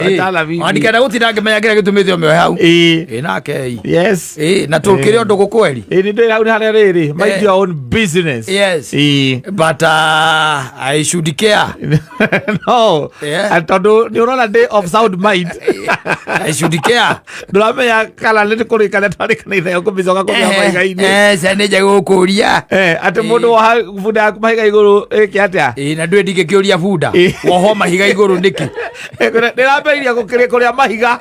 Achana mimi. Andikenda gũtinda ngĩmenya kĩrĩa gĩtũmĩte ũmĩohe hau. Ĩĩ. Ĩ nake ĩ. Yes. Ĩ na tũkĩrĩ ũndũ gũkweri. Ĩĩ nĩ ndĩ hau nĩ harĩa rĩrĩ. Mind your own business. Yes. Ĩĩ. But I should care. No. Yeah. Ah, Tondũ nĩ ũrona ndĩ of sound mind. I should care. Ndũramenya kana nĩ kũrĩkania twarĩkanĩire kũmĩcoka kũmĩa mahiga-inĩ. Eh, ciana nĩ gũkũria. Eh, atĩ mũndũ woha bunda yaku mahiga igũrũ ĩke atĩa? Ĩ na ndũĩ ndingĩkĩũria bunda. Ĩ. Wohwo mahiga igũrũ nĩkĩ? Ndĩrambĩrĩria gũkĩrĩa kũrĩa mahiga.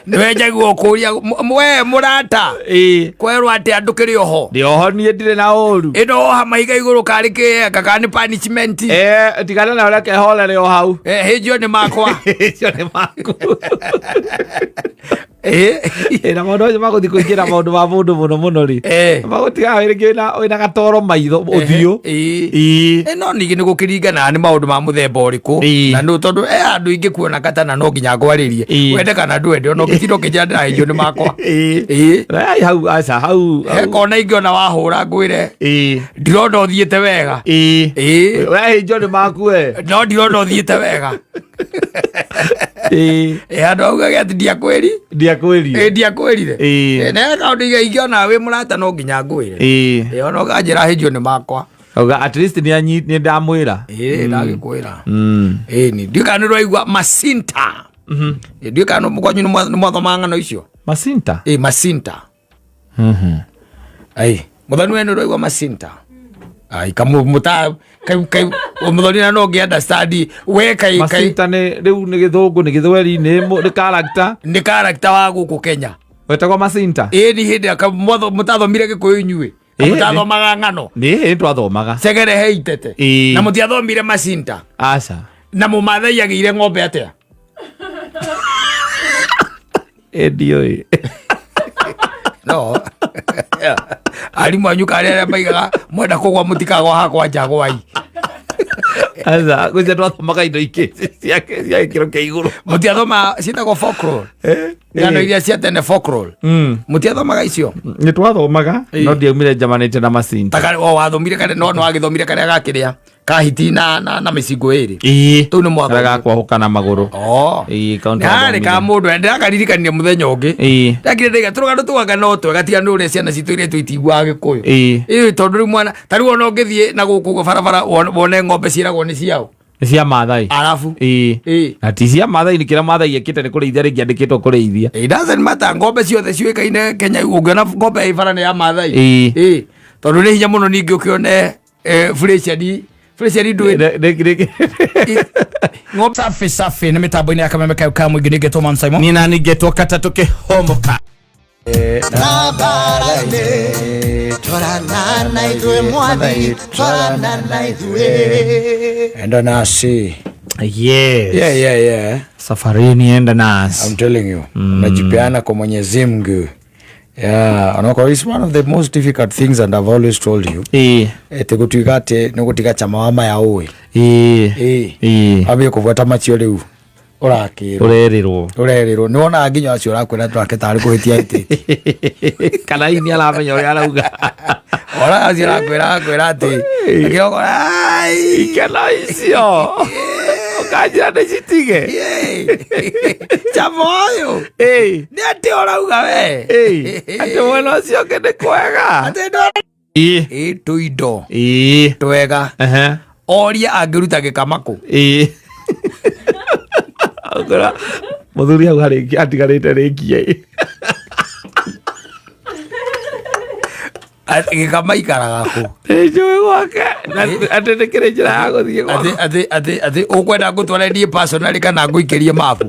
Nĩwe njagĩrĩirwo kũria we mũrata. Ĩĩ. Kwerwo atĩ andũ kĩrĩ oho. Ndĩ oho niĩ ndirĩ na ũru. Ĩno woha mahiga igũrũ karĩ kĩ kana nĩ punishment. Eh, tigana na ũrĩa kehorere o hau. Eh, hĩnjio nĩ makwa. Icio nĩ maku. Ĩ. Ĩ, na maũndũ macio magũthiĩ kũingĩra maũndũ ma mũndũ mũno mũno rĩ. Eh. Magũtigaga rĩngĩ wĩna gatoro maitho ũthiũ. Ĩ. Ĩ. Eh, no ningĩ nĩ gũkĩringanaga nĩ maũndũ ma mũthemba ũrĩkũ Ĩ. na nĩ tondũ e andũ ingĩ kuona katana no nginya ngwarĩrie Ĩ. wende kana ndwende ona ũngĩtinda ũkĩnjĩra ndĩrahĩnjio nĩ makwa Ĩ. Ĩ. Ai, hau aca hau. He kona ingĩona wahũra ngwĩre Ĩ. ndirona ũthiĩte wega Ĩ. Ĩ. Wehĩnjio nĩ maku we. No ndirona ũthiĩte wega. Ĩ. Ĩ, andũ augage atĩ ndiakwĩri Ndiakwĩrire. Ĩ, ndiakwĩrire Ĩ. Ĩ, na kaũndũ iga ingĩona wĩ mũrata no nginya ngwĩre Ĩ. Ĩ, ona ũkanjĩra hĩnjio nĩ makwa Auga at least nĩ nĩ ndamwĩra. Ĩ, ndagĩkwĩra Mm. Ĩni, ndiũĩ kana nĩ ũraigua masinta. Ĩ, ndiũĩ kana kwanyu nĩ mwathomaga ng'ano icio. Masinta. Ĩ, masinta. Ai, mũthoni we nĩ ũraigua masinta. Ai, kamu muta kai kai mũthoni na no ngĩ understand we kai kai Masinta nĩ rĩu nĩ gĩthũngũ nĩ gĩthweri nĩ nĩ character. nĩ character wa gũkũ Kenya. Wetagwo Masinta. Ĩ, ni hĩndĩ ĩrĩa mũtathomire gĩkũyũ inyuĩ. Ĩ, Mũtathomaga ng'ano. Nĩ hĩndĩ twathomaga. Cegere he itete. Ĩ. Na mũtiathomire masinta. Aca. Na mũmathai agĩire ng'ombe atĩa? Ĩ ndiũĩ. No arimũ anyu karĩa arĩa maigaga mwenda kũgwa mũtikagwa hakwa njagwai. Aca gwĩcia twathomaga indo ingĩ cia cia gĩkĩro kĩa igũrũ. Mũtiathoma ciĩtagwo folklore. Ng'ano iria cia tene folklore. Mũtiathomaga icio. Nĩ twathomaga no ndiaumire njamanĩte na Masinta. Ta o wathomire karĩa no no wagĩthomire karĩa gakĩrĩa kahiti na mĩcingo ĩrĩ. Ĩĩ. Tũu nĩ mwathomire. Karĩa gakwahũka na magũrũ. Oh. Ĩĩ kau nĩ Yarĩ ka twathomire. mũndũ ndĩrakaririkania mũthenya ũngĩ. Ĩĩ. Ndakire ndaiga tũrũgano tũgaka no twega tiga nĩ ũrĩa ciana citũ iria tũitiguaga gĩkũyũ. Ĩĩ. Ĩĩ tondũ rĩu mwana ta rĩu ona ũngĩthiĩ na gũkũ ũguo barabara wone ng'ombe ciĩragwo nĩ ciao. Nĩ cia Maathai. Arabu. Ĩĩ. Ĩĩ. Na ti cia Maathai nĩ kĩrĩa Maathai ekĩte nĩ kũrĩithia rĩngĩ andĩkĩtwo kũrĩithia. It doesn't matter ng'ombe ciothe ciũĩkaine Kenya ũngĩona ng'ombe ya ibara nĩ ya Maathai. Ĩĩ. Ĩĩ. Tondũ nĩ hinya mũno ningĩ ũkĩone Fresian Fresian ndũĩ ng'ombe Safi safi nĩ mĩtambo-inĩ ya kameme kayo ka mũingĩ nĩngetwo Man Simon. Nĩ nani ngetwo katatũ kĩhomoka. Twarana na ithuĩ mwathi, twarana na ithuĩ. Enda nasi. Yes. Yeah. Safarini enda nasi. I'm telling you. Unajipeana kwa Mwenyezi Mungu. Yeah, and it's one of the most difficult things and I've always told you. Ĩĩ. Ete gũtuĩka atĩ nĩ gũtiga chama wa maya ũĩ. Ĩĩ. Ĩĩ. Ĩĩ. Ambie kũbuata macio rĩu ũrakĩrwo. Ũrerirwo. Ũrerirwo. Nĩ wonaga nginya acio ũrakwĩra twake tarĩ kũhĩtia hĩtĩtie. Kana hihi nĩ aramenya ũrĩa arauga. Ona acio ũrakwĩra akwĩra atĩ akĩroko ai. Ikeno icio. Ũkanjĩra ndĩcitige. Chama ũyũ. Ĩĩ. Nĩ atĩ ũrauga we. Ĩĩ. Atĩ mwena ũcio ũngĩ nĩ kwega. Atĩ ndona. Ĩĩ. Ĩ tũindo Ĩĩ. twega. Ehe. Oria angĩruta gĩkamaku. Ĩĩ. Ũkora mũthuri hau harĩ atigarĩte rĩkia. Gĩkama ikaraga kũ? Nĩnjũĩ gwake. Na atĩ nĩ kĩrĩ njĩra ya gũthiĩ gwake. Atĩ ũkwenda ngũtware niĩ personally kana ngũikĩrie mabu?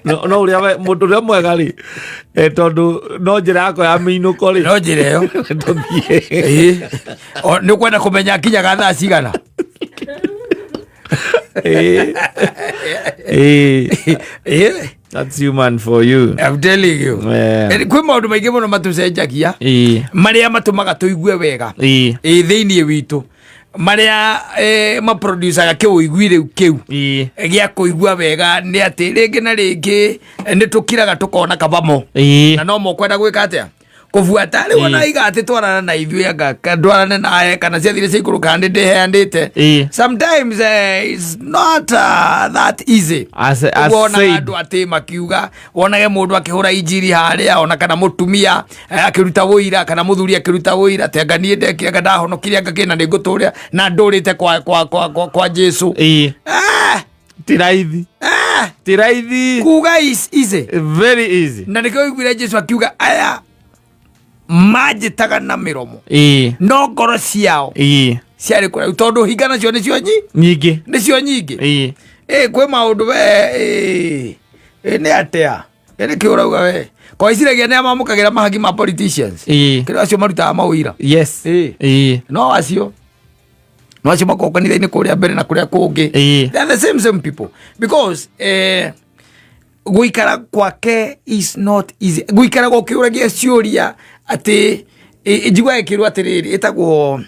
No ũrĩa mũndũ ũrĩa mwega rĩ tondũ no njĩra yakwa ya mĩinũko rĩ. No njĩra ĩyo. Tũthiĩ. Ĩĩ. Nĩ ũkwenda kũmenya akinyaga thaa cigana? Ĩĩ. Ĩĩ. Ĩĩ. That's human for you. I'm telling you. Yeah. Kwĩ maũndũ maingĩ mũno matũcenjagia Ĩĩ. marĩa matũmaga tũigue wega. Ĩĩ. Ĩĩ thĩinĩ witũ marĩa maproducaga kĩũigui rĩu kĩu Ĩĩ. gĩa kũigua wega nĩ atĩ rĩngĩ na rĩngĩ nĩ tũkiraga tũkona kabamo Ĩĩ. na no mokwenda gwĩka atĩa Kũbuata rĩu ona Ĩĩ. iga atĩ twarana na ithuĩ anga ndwarane naye kana ciathire ciaikũrũka kana nĩ ndĩheanĩte. Ĩĩ. Sometimes it's not that easy. As Ũguo wonaga said. andũ atĩ makiuga, wonage mũndũ akĩhũra injiri harĩa, ona kana mũtumia akĩruta wũira, kana mũthuri akĩruta wũira atĩ anga niĩ ndekire, anga ndahonokire, anga kĩna nĩ ngũtũrĩa na ndũrĩte kwa Jesu. Ĩĩ. Ah, Ti raithi. ah, Ti raithi. Kuga is easy. Very easy. Na nĩkĩo ũiguire Jesu akiuga aya manjĩtaga na mĩromo Ĩĩ. no ngoro ciao Ĩĩ. ciarĩ kũraihu, tondũ hinga nacio nĩcio nyi Nyingĩ. nĩcio nyingĩ. Ĩĩ. Ĩ kwĩ maũndũ we ĩ ĩ nĩ atĩa ĩ nĩkĩ ũrauga we kwa iciragia nĩ amamũkagĩra mahaki ma politicians. Ĩĩ. Kĩrĩa acio marutaga mawĩra. Yes. Ĩĩ. Ĩĩ. No acio makoragwo kanitha-inĩ kũrĩa mbere na kũrĩa kũngĩ. Ĩĩ. They are the same people because gũikara kwake is not easy, gũikara gũkĩũragia ciũria atĩ njiguaga ĩkĩrwo atĩrĩrĩ, ĩtagwo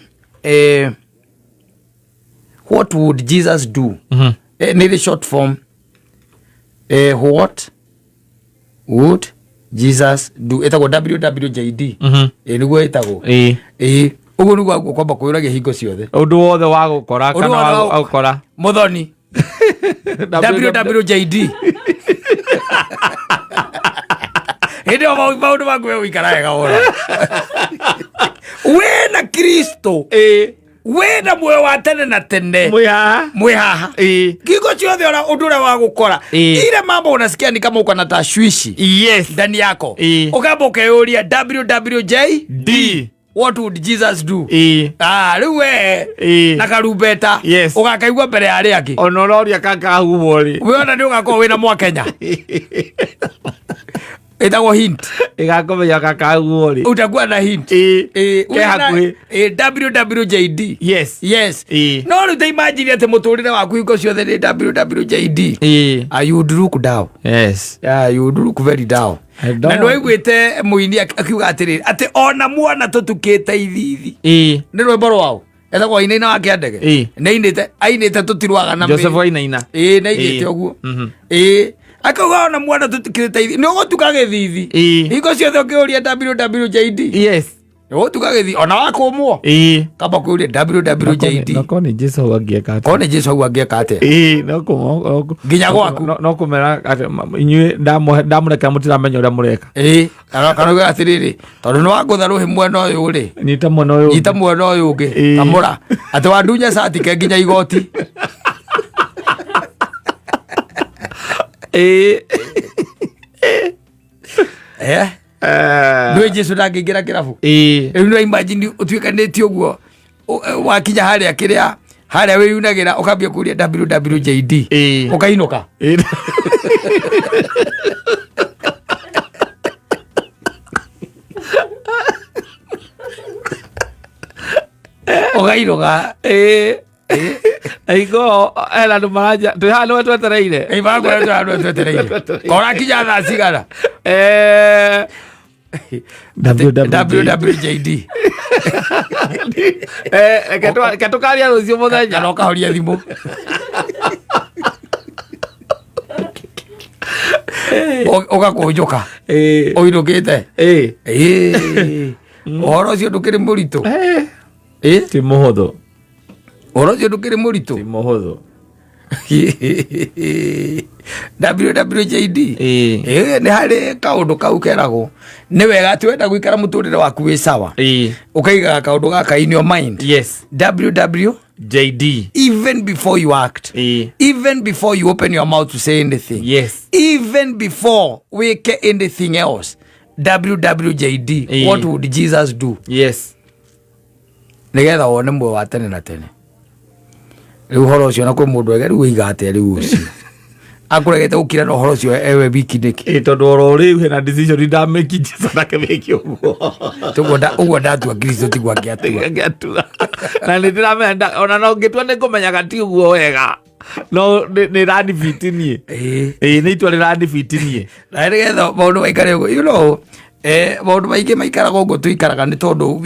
"What would Jesus do?" Nĩ the short form, "What would Jesus do?" Ĩtagwo WWJD. Nĩguo ĩtagwo. Ĩĩ. Ĩĩ, ũguo nĩguo aguo kwamba kwĩũragia hingo ciothe. Ũndũ wothe wa gũkora Ũndũ kana wothe wa gũkora. Mũthoni WWJD hĩndĩ ĩyo maũndũ maku megũikara wega mũno wĩna Kristo. Ĩĩ. Wĩna muoyo wa tene na tene. Mwĩ haha. Mwĩ haha. Ĩĩ. Hingo ciothe ona ũndũ ũrĩa wa gũkora, Ĩĩ. ile mambo unasikia ni kama uko na tashwishi ndani yako, Ĩĩ. ukamba ukeyũria WWJ D. "What would Jesus do?" Ĩĩ. Ah, rĩu we Ĩĩ. na karumbeta ũgakaigua mbere ya arĩa angĩ. Ona ũroria kakahuhwo rĩ. We ona nĩ ũgakorwo wĩna mwakenya ĩtagwo hint. Ĩgakũmenya kakahuhwo rĩ. Utakuwa na hint. Ĩĩ. Ĩĩ, Ke wĩna- hakuhĩ. ĩĩ, WWJD. Yes. Ĩĩ. No rĩu ta imagine atĩ mũtũrĩre waku hingo ciothe nĩ WWJD. Ĩĩ. Ah, you would look down. Yeah, you would look very down. I don't. Na nĩwaiguĩte mũini akiuga atĩrĩrĩ atĩ ona muona tũtukĩte ithithi. Ĩĩ. Nĩ rwĩmbo rwao etagwo Wainaina wa Kĩandege. Ĩĩ. Nĩainĩte, ainĩte tũtirwaga na Joseph Wainaina. Ĩĩ, nĩainĩte Ĩĩ. ũguo. Ĩĩ, akauga ona muona tũtukĩte ithi nĩ ũgũtuka gĩthithi. Hingo ciothe ũkĩũria WWJD. Ũgũtuka gĩthithi ona wakũmwo. Kamba kwĩũria WWJD. Noko nĩ Jesu hau angĩeka atĩa? Korwo nĩ Jesu hau angĩeka atĩa? Ĩĩ, no kũ- Nginya gwaku. no kũmera atĩ inyuĩ ndamũrekera mũtiramenya ũrĩa mũreka. Ĩĩ, kana uge atĩrĩrĩ, tondũ nĩ wangũtha rũhĩ mwena ũyũ rĩ, Nyita mwena ũyũ. Nyita mwena ũyũ ũngĩ. Ĩĩ. Kamũra atĩ wandunya cati ke nginya igoti. Ĩĩ. Eh, ndũĩ Jesu ndangĩingĩra kĩrabu. Ĩĩ. Rĩu no imagine ũtuĩkanĩtie ũguo, wakinya harĩa kĩrĩa harĩa wĩyunagĩra ũkambia kũria WWJD. Ĩĩ. Ũkainũka. Ĩĩ. Ũkainũka. Ĩĩ. Hingo hena andũ maranja twĩ haha nĩwe twetereire. Ĩ, marakwĩra twĩ haha nĩwe twetereire. Korakinya thaa cigana? WWJD. WWJD. Reke tũkaria rũciũ mũthenya. Kana ũkahoria thimũ ũgakũnjũka. Ĩĩ. Ũinũkĩte. Ĩĩ. Ĩĩ. Ũhoro ũcio ndũkĩrĩ mũritũ. Ĩĩ. Ti mũhũthũ. Ũhoro ũcio ndũkĩrĩ mũritũ. Ti mũhũthũ. WWJD. Ĩĩ. Ĩĩ, nĩ harĩ kaũndũ kau keragwo nĩ wega atĩ wenda gũikara mũtũrĩre waku wĩ sawa, ũkaigaga kaũndũ gaka in your mind, WW JD. Even before you act, even before you open your mouth to say anything, even before wĩke anything else, WWJD. "What would Jesus do?" Nĩgetha wone muoyo wa tene na tene. Rĩu ũhoro ũcio na kwĩ mũndũ ege rĩu wĩiga atĩa rĩu ũcio akũregete gũkira na ũhoro ũcio ewe wiki nĩkĩ? Ĩĩ, tondũ oro rĩu hena decision ndamĩki Jesu ndakĩmĩki ũguo. Ũguo ndatua Kristo tiguo angĩatua. Angĩatua na nĩ ndĩramenya ona no ngĩtua nĩ ngũmenyaga ti ũguo wega, no nĩ randibiti niĩ. Ĩĩ, nĩ itua rĩrandibiti niĩ. Na nĩgetha maũndũ maikare ũguo, maũndũ maingĩ maikaraga ũguo tũikaraga nĩ tondũ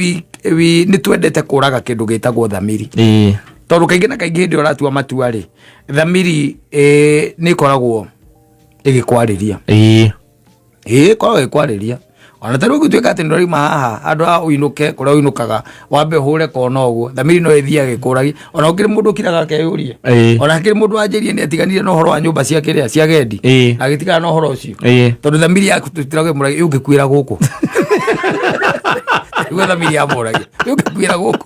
nĩ twendete kũraga kĩndũ gĩtagwo thamiri, tondũ kaingĩ na kaingĩ hĩndĩ ĩrĩa ũratua matua rĩ, thamiri nĩ ĩkoragwo ĩgĩkwarĩria. Ĩĩ, ĩkoragwo ĩgĩkwarĩria. Ona ta rĩu ũngĩtuĩka atĩ nĩũrauma haha handũ ha ũinũke kũrĩa ũinũkaga, wambe ũhũre kona ũguo, thamiri no ĩthiage ĩkũragie. Ona gũkĩrĩ mũndũ ũkiraga akeyũria. Ona hakĩrĩ mũndũ wanjĩrire nĩ atiganire na ũhoro wa nyũmba cia kĩrĩa cia gendi. Agĩtigana na ũhoro ũcio. Tondũ thamiri yaku tũtiragwo ĩmũragia ũngĩkuĩra gũkũ. Nĩguo thamiri yamũragia ũngĩkuĩra gũkũ.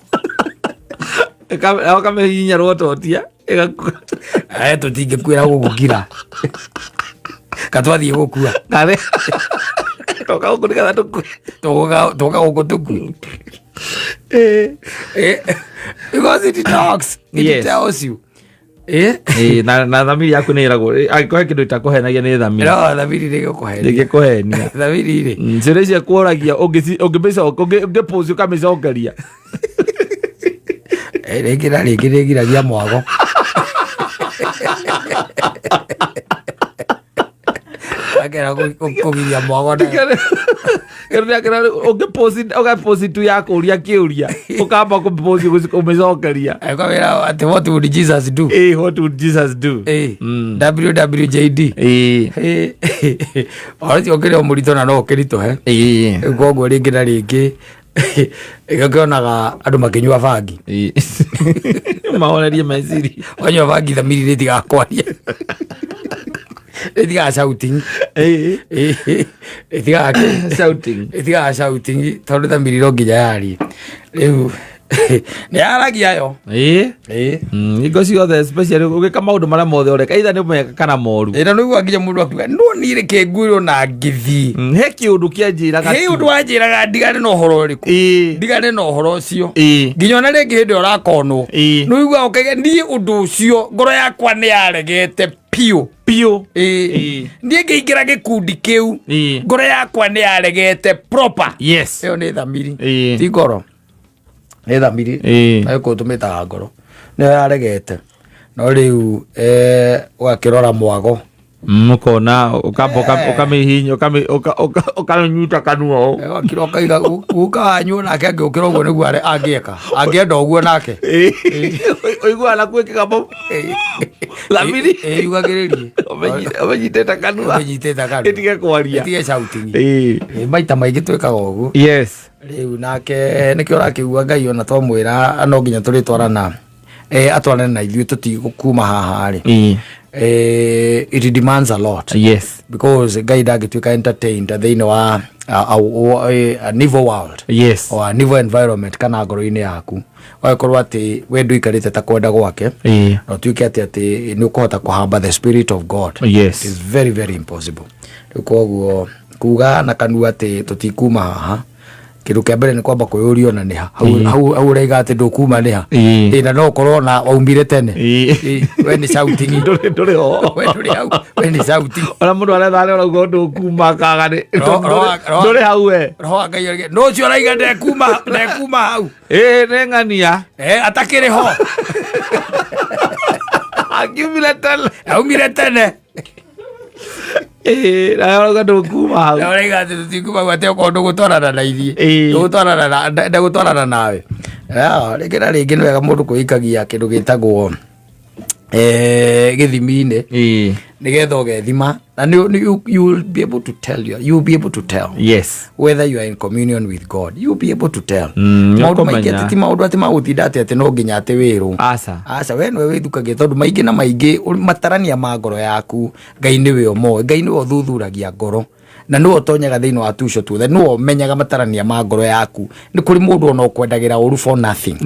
Ũkamĩhihinya rwototia ĩgakua. Eh, tũtingĩkuĩra gũkũ kira. Katwathiĩ gũkua. Karĩ. Toka gũkũ nĩgetha tũkue. Tũgoka gũkũ tũkue. Because it talks. It tells you. Na thamiri yaku nĩ ĩragwo angĩkorwo he kĩndũ ĩtakũhenagia nĩ thamiri. No, thamiri nĩ ĩgũkũhenia. Ĩngĩkũhenia. Thamiri rĩ. Ciũria icio ĩkũragia ũngĩpũci ũkamĩcokeria. Rĩngĩ na rĩngĩ nĩ ĩgiragia mwago. Akera kũgiria mwago nayo. Ũngĩpũci tu ya kũria kĩũria ũkamba kũpũci kũmĩcokeria. Kwĩra atĩ what would Jesus do? What would Jesus do? WWJD. Ũhoro ũcio ũkĩrĩ o mũritũ na no ũkĩritũhe. Rĩu koguo rĩngĩ na rĩngĩ ũkĩonaga andũ makĩnyua bangi. Mahorerie meciria. Wanyua bangi thamiri nĩ ĩtigaga kwaria. Ĩtigaga shouting. Ĩtigaga Shouting. Ĩtigaga shouting tondũ thamiri no nginya yarie. Rĩu nĩ yaragia yo. Hingo ciothe especially ũgĩka maũndũ marĩa mothe ũreka either nĩ mega kana moru. Ĩna nĩ ũiguaga nginya mũndũ akiuga no niĩ reke nguĩrwo na ngĩthiĩ. He kĩũndũ kĩanjĩraga He ũndũ wanjĩraga ndigane na ũhoro ũrĩkũ. Ndigane na ũhoro ũcio. Nginya ona rĩngĩ hĩndĩ ĩrĩa ũrakonwo. Nĩ ũiguaga ũkaiga niĩ ũndũ ũcio ngoro yakwa nĩ yaregete biũ. Biũ. Niĩ ngĩingĩra gĩkundi kĩu. Ngoro yakwa nĩ yaregete proper. Ĩyo nĩ thamiri. Ti ngoro. Nĩ thamiri. Na gũkũ tũmĩtaga ngoro. Nĩyo yaregete. No rĩu ũgakĩrora mwago. Ũkona, ũkamba ũkamĩhihinya, ũkamĩnyita kanua ũũ. Ũgakira ũkaiga guka wanyu nake angĩũkĩra ũguo nĩguo angĩeka. Angĩenda ũguo nake. Ũiguaga na kwĩkĩka thamiri. Yugagĩrĩrie. Ũmĩnyitĩte kanua. Ũmĩnyitĩte kanua. Ĩtige kwaria. Ĩtige shouting. Maita maingĩ twĩkaga ũguo. Rĩu nake nĩkĩo ũrakĩigua Ngai ona twamwĩra no nginya tũrĩtwarana. Atwarane na ithuĩ tũtigũkuma haha rĩ. It demands a lot. Because Ngai ndangĩtuĩka entertained thĩinĩ wa an evil world. Or an evil environment kana ngoro-inĩ yaku. Ũgagĩkorwo atĩ we ndũikarĩte ta kwenda gwake. Na ũtuĩke atĩ nĩ ũkũhota kũhamba the spirit of God. It is very, very impossible. Rĩu koguo kuga na kanua atĩ tũtikuma haha. Kĩndũ kĩa mbere nĩ kwamba kwĩyũria ona nĩ ha. Hau, hau ũraiga atĩ ndũkuma nĩ ha. Na no ũkorwo na waumire tene. We nĩ shouting. Ndũrĩ ho. We ndũrĩ hau. We nĩ shouting. Ona mũndũ aretha arĩa ũrauga ndũkuma kaga nĩ- ndũrĩ hau we. Roho wa Ngai arauga, no ũcio ũraiga ndekuma hau. Nĩ ng'ania. Atakĩrĩ ho. Akiumire tene. Aumire tene. Na ũrauga ndũkuma hau. Na ũraiga atĩ tũtikuma hau, atĩ okorwo ndũgũtwarana na ithuĩ. Ndũgũtwarana na, ndagũtwarana nawe. Rĩngĩ na rĩngĩ nĩ wega mũndũ kwĩikagia kĩndũ gĩtagwo, gĩthimi-inĩ. Nĩgetha ũgethima. Na nĩ, nĩ, you, you will be able to tell you, you will be able to tell. Whether you are in communion with God, you will be able to tell. Maũndũ maingĩ Nĩũkũmenya. atĩ ti maũndũ atĩ magũtinda atĩ atĩ no nginya atĩ wĩrwo. Aca. Aca, we nĩwe wĩthukagia tondũ maingĩ na maingĩ matarania ma ngoro yaku, Ngai nĩwe ũmoĩ, Ngai nĩwe ũthuthuragia ngoro. Na nĩwe ũtonyaga thĩinĩ wa tuco tuothe, nĩwe ũmenyaga matarania ma ngoro yaku. Nĩ kũrĩ mũndũ ona ũkwendagĩra ũru for nothing.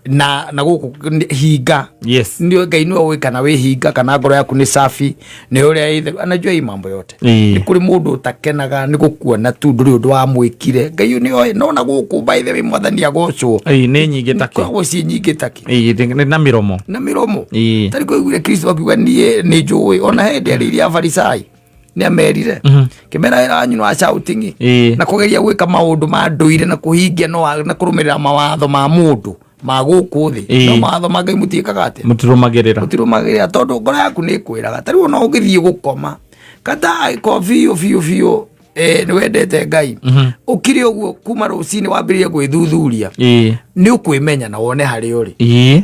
Na gũkũ hinga. Nĩ Ngai nĩwe ũĩ kana wĩ hinga kana ngoro yaku nĩ safi, nĩ ũrĩa ĩtheru, anajua hii mambo yote. Nĩ kũrĩ mũndũ ũtakenaga nĩ gũkuona tu ndũrĩ ũndũ wamwĩkire. Ngai nĩ oĩ, no na gũkũ by the way mwathani agocwo. Nĩ nyingĩ take. Koragwo ciĩ nyingĩ take. Nĩ na mĩromo. Na mĩromo. Tarĩ kũiguire Kristo akiuga niĩ nĩ njũĩ, ona hĩndĩ arĩirie Afarisai. Nĩ amerire. Kĩmera wĩra wanyu nĩ wa shouting. Na kũgeria gwĩka maũndũ ma ndũire na kũhingia no na kũrũmĩrĩra mawatho ma mũndũ ma gũkũ thĩ. No mawatho ma Ngai mũtiĩkaga atĩa? Mũtirũmagĩrĩra. Mũtirũmagĩrĩra tondũ ngoro yaku nĩ ĩkwĩraga. Ta rĩu ona ũngĩthiĩ gũkoma, kata angĩkorwo biũ, biũ, biũ, nĩ wendete Ngai. Ũkire ũguo kuma rũcinĩ wambĩrĩrie gwĩthuthuria. Nĩ ũkwĩmenya na wone harĩa ũrĩ.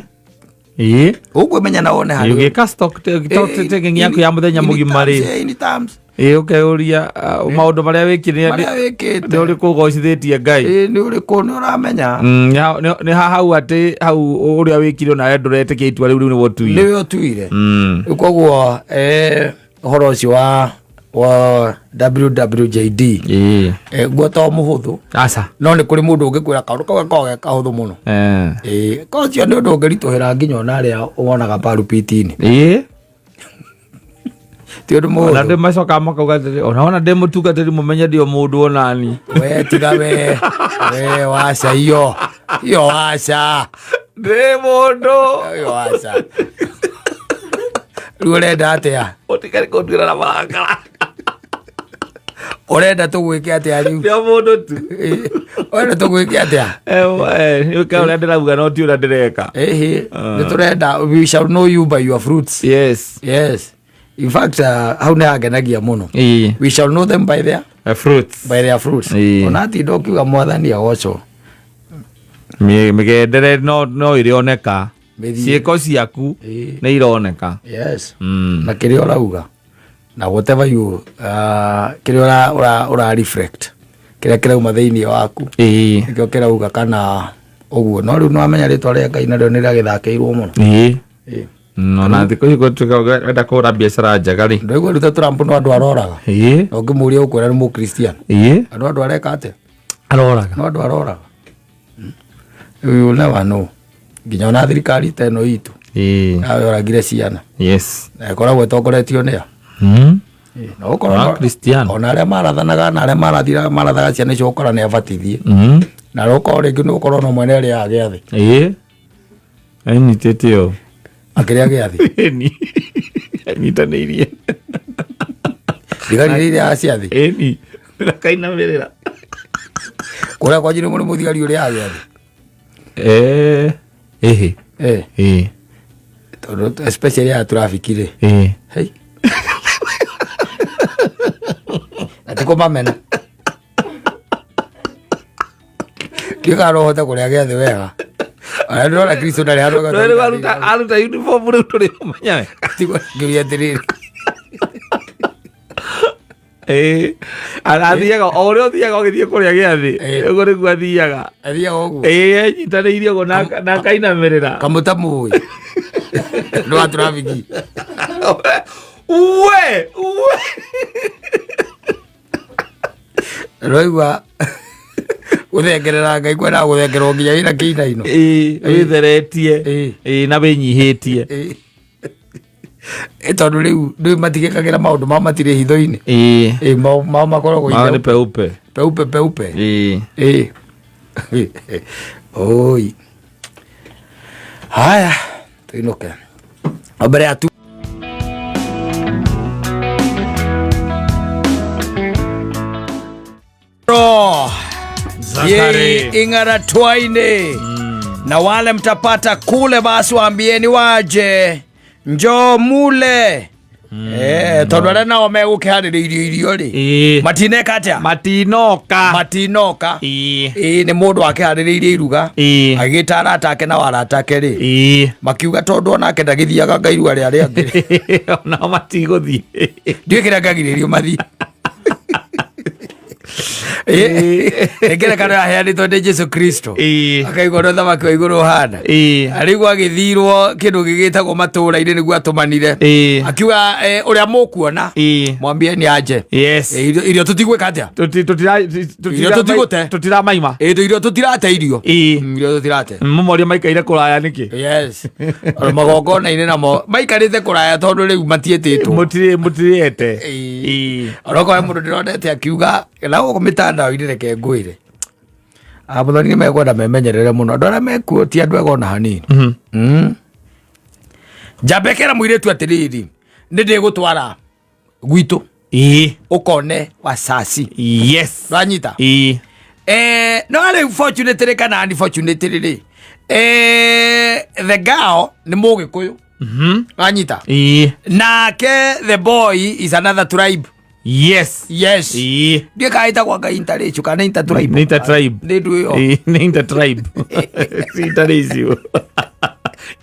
Ũkwĩmenya na wone harĩa ũrĩ. Ũgĩka stock taking yaku ya mũthenya mũgima rĩ. In terms. Ĩ ũkeyũria maũndũ marĩa wĩkire Marĩa wĩkĩte. nĩ ũrĩkũ ũgocithĩtie Ngai. Ĩ, nĩ ũrĩkũ nĩ ũramenya. Nĩ hau atĩ hau ũrĩa wĩkire onawe ndũretĩkia itua rĩu rĩu nĩwe ũtuire. Nĩwe ũtuire. Rĩu koguo ũhoro ũcio wa WWJD Ĩĩ. Guo to mũhũthũ. Aca. No nĩ kũrĩ mũndũ ũngĩkwĩra kaũndũ kau gakoragwo ge kahũthũ mũno. Ĩĩ, ka ũcio nĩ ũndũ ũngĩritũhĩra nginya ona arĩa wonaga parupiti-inĩ. Ĩĩ. Ti ũndũ Ona mũhũthũ. ndĩ macokaga makauga atĩrĩ, ona wona ndĩ mũtungatĩri mũmenye ndio mũndũ onani. We tiga we. We waca iyo. Iyo waca. Ndĩ mũndũ. Iyo waca. Rĩu ũrenda atĩa? Ũtigari kũnduĩra na marakara. Ũrenda tũgwĩke atĩa rĩu? Ndio mũndũ tu. Ĩĩ, ũrenda tũgwĩke atĩa? Nĩũka ũrĩa ndĩrauga no ti ũrĩa ndĩreka. Ĩhĩ, nĩ tũrenda we shall know you by your fruits. Yes. Yes. In fact, hau nĩ hangenagia mũno. Ĩĩ. We shall know them by their Fruits. by their fruits. Ĩĩ. Ona atinda ũkiuga mwathani agocwo. Mĩgendere no ĩrĩoneka. Mĩthiĩ. Ciĩko ciaku Ĩĩ. nĩ ironeka. Yes. Na kĩrĩa ũrauga na whatever you kĩrĩa ũra reflect kĩrĩa kĩrauma thĩinĩ waku Ĩĩ. nĩkĩo kĩrauga kana ũguo. No rĩu nĩwamenya rĩtwa rĩa Ngai narĩo nĩrĩagĩthakĩirwo mũno. Ĩĩ. Ĩĩ. Ona thikũ ici gũtuĩka wenda kũgũra biacara njega rĩ. Ndwaigua rĩu ta Trump no andũ aroraga. Ĩĩ. Na ũngĩmũria ũkwĩra nĩ mũkristiano. Ĩĩ. Andũ andũ areka atĩa? Aroraga. No andũ aroraga. Rĩu you never know. Nginya ona thirikari ta ĩno itũ. Ĩĩ. Nawe oragire ciana. Yes. Na ĩkoragwo ĩtongoretio nĩ a? Na ũkorwo Na Kristiano. ona arĩa marathanaga na arĩa marathaga ciana icio ũkora nĩ abatithie. Na ũkorwo rĩngĩ nĩ ũkorwo no mwene arĩaga gĩathĩ. Ĩĩ. Anyitĩte ũũ. Akĩrĩa gĩathĩ. Ĩni. Anyitanĩirie. Thigari iria irĩaga ciathĩ. Ĩni. Akainamĩrĩra. Kũrĩa kwanyu nĩ mũrĩ mũthigari ũrĩaga gĩathĩ. Ĩhĩ. Ĩĩ. Tondũ especially ya traffic rĩ. Ĩĩ. Hei. Na ti kũmamena. Ndiũĩ kana no ũhote kũrĩa gĩathĩ wega. Ona ndĩrona Kristo ndarĩ handũ No rĩu aruta uniform rĩu tũrĩ ũmenya we. Ngĩũria atĩrĩrĩ. Ĩĩ. Athiaga o ũrĩa ũthiaga ũgĩthiĩ kũrĩa gĩathĩ. Ũguo nĩguo athiaga. Athiaga ũguo. Ĩĩ enyitanĩirie ũguo na akainamĩrĩra. Kamũtamũĩ. Nĩ wa traffic. We, we. Ũraigua gũthengerera Ngai kwendaga gũthengererwo nginya wĩna kĩinaino. Ĩĩ, wĩtheretie. Ĩĩ. Ĩĩ, na wĩnyihĩtie. Ĩĩ. Ĩ, tondũ rĩu ndũĩ matigĩkagĩra maũndũ mao matirĩ hitho-inĩ. Ĩĩ. Ĩ, mao makoragwo Mao nĩ peupe. Peupe, peupe. Ĩĩ. Ĩĩ. Oi. Haya, tuinũke. O mbere ya tu Zakari. Ing'ara twaini. Na wale mtapata kule basi waambieni waje njoo mule. Tondũ arĩa nao megũkĩharĩrĩirio irio rĩ. Ĩĩ. Matineka atĩa? Matinoka. Matinoka. Ĩĩ. Ĩĩ, nĩ mũndũ akĩharĩrĩirie iruga. Ĩĩ. Agĩta arata ake na arata ake rĩ. Ĩĩ. Makiuga tondũ onake ndagĩthiaga ngairua rĩa arĩa angĩ. Onao matigũthiĩ. Ndiũĩ kĩrĩa ngagirĩrĩrio mathiĩ. Ĩĩ, nĩ ngerekano yaheanĩtwo nĩ Jesu Kristo. Ĩĩ. Akaigua ũrĩa ũthamaki wa igũrũ ũhana. Ĩĩ. Arĩguo agĩthirwo kĩndũ gĩgĩtagwo matũũra-inĩ nĩguo atũmanire. Ĩĩ. Akiuga ũrĩa mũkuona Ĩĩ. mwambie nĩ anje. Yes. Irio tũtigwĩka atĩa? Irio tũtigũte. Tũtiramaima. Ĩĩ, irio tũtirate irio. Ĩĩ. Irio tũtirate. Mũmoria maikaire kũraya nĩkĩ? Yes. Ona magongona-inĩ namo maikarĩte kũraya tondũ rĩu matiĩtĩtwo. Mũtirĩete. Ĩĩ. Ĩĩ. Onokorwo he mũndũ ndĩronete akiuga na gũkũ mĩtandao-inĩ reke ngwĩre. Mũthoni nĩ mekwenda memenyerere mũno. Andũ arĩa mekuo ti andũ ega ona hanini. Njamba ĩkĩra mũirĩtu atĩrĩrĩ, nĩ ndĩgũtwara gwitũ. Ĩĩ. Ũkone wacaci. Yes. Ndwanyita? Ĩĩ. No rĩu fortunately kana unfortunately rĩ, the girl nĩ Mũgĩkũyũ. Wanyita? Ĩĩ. Nake the boy is another tribe. Yes. Yes. Ĩĩ. Ndiũĩ kana ĩtagwo anga interracial kana intertribe. Nĩ intertribe. Nĩ ndũ ĩyo. Ĩĩ, nĩ intertribe. Si interracial.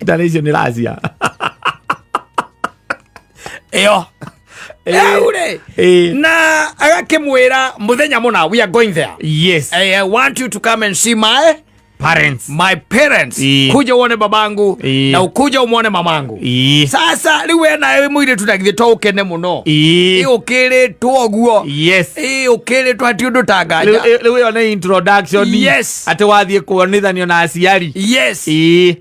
Interracial nĩ Russia. Ĩyo. Rĩu rĩ na agakĩmwĩra mũthenya mũna, we are going there. I want you to come and see my Parents. My parents. Kuja uone babangu na ukuja umwone mamangu. Sasa rĩu we nawe wĩ mũirĩtu na githĩ to ũkene mũno? Ĩ ũkĩrĩtwo ũguo. Ĩ ũkĩrĩtwo hati ũndũ ta nganja. Rĩu ĩyo nĩ introduction. Atĩ wathiĩ kuonithanio na aciari. Ĩ.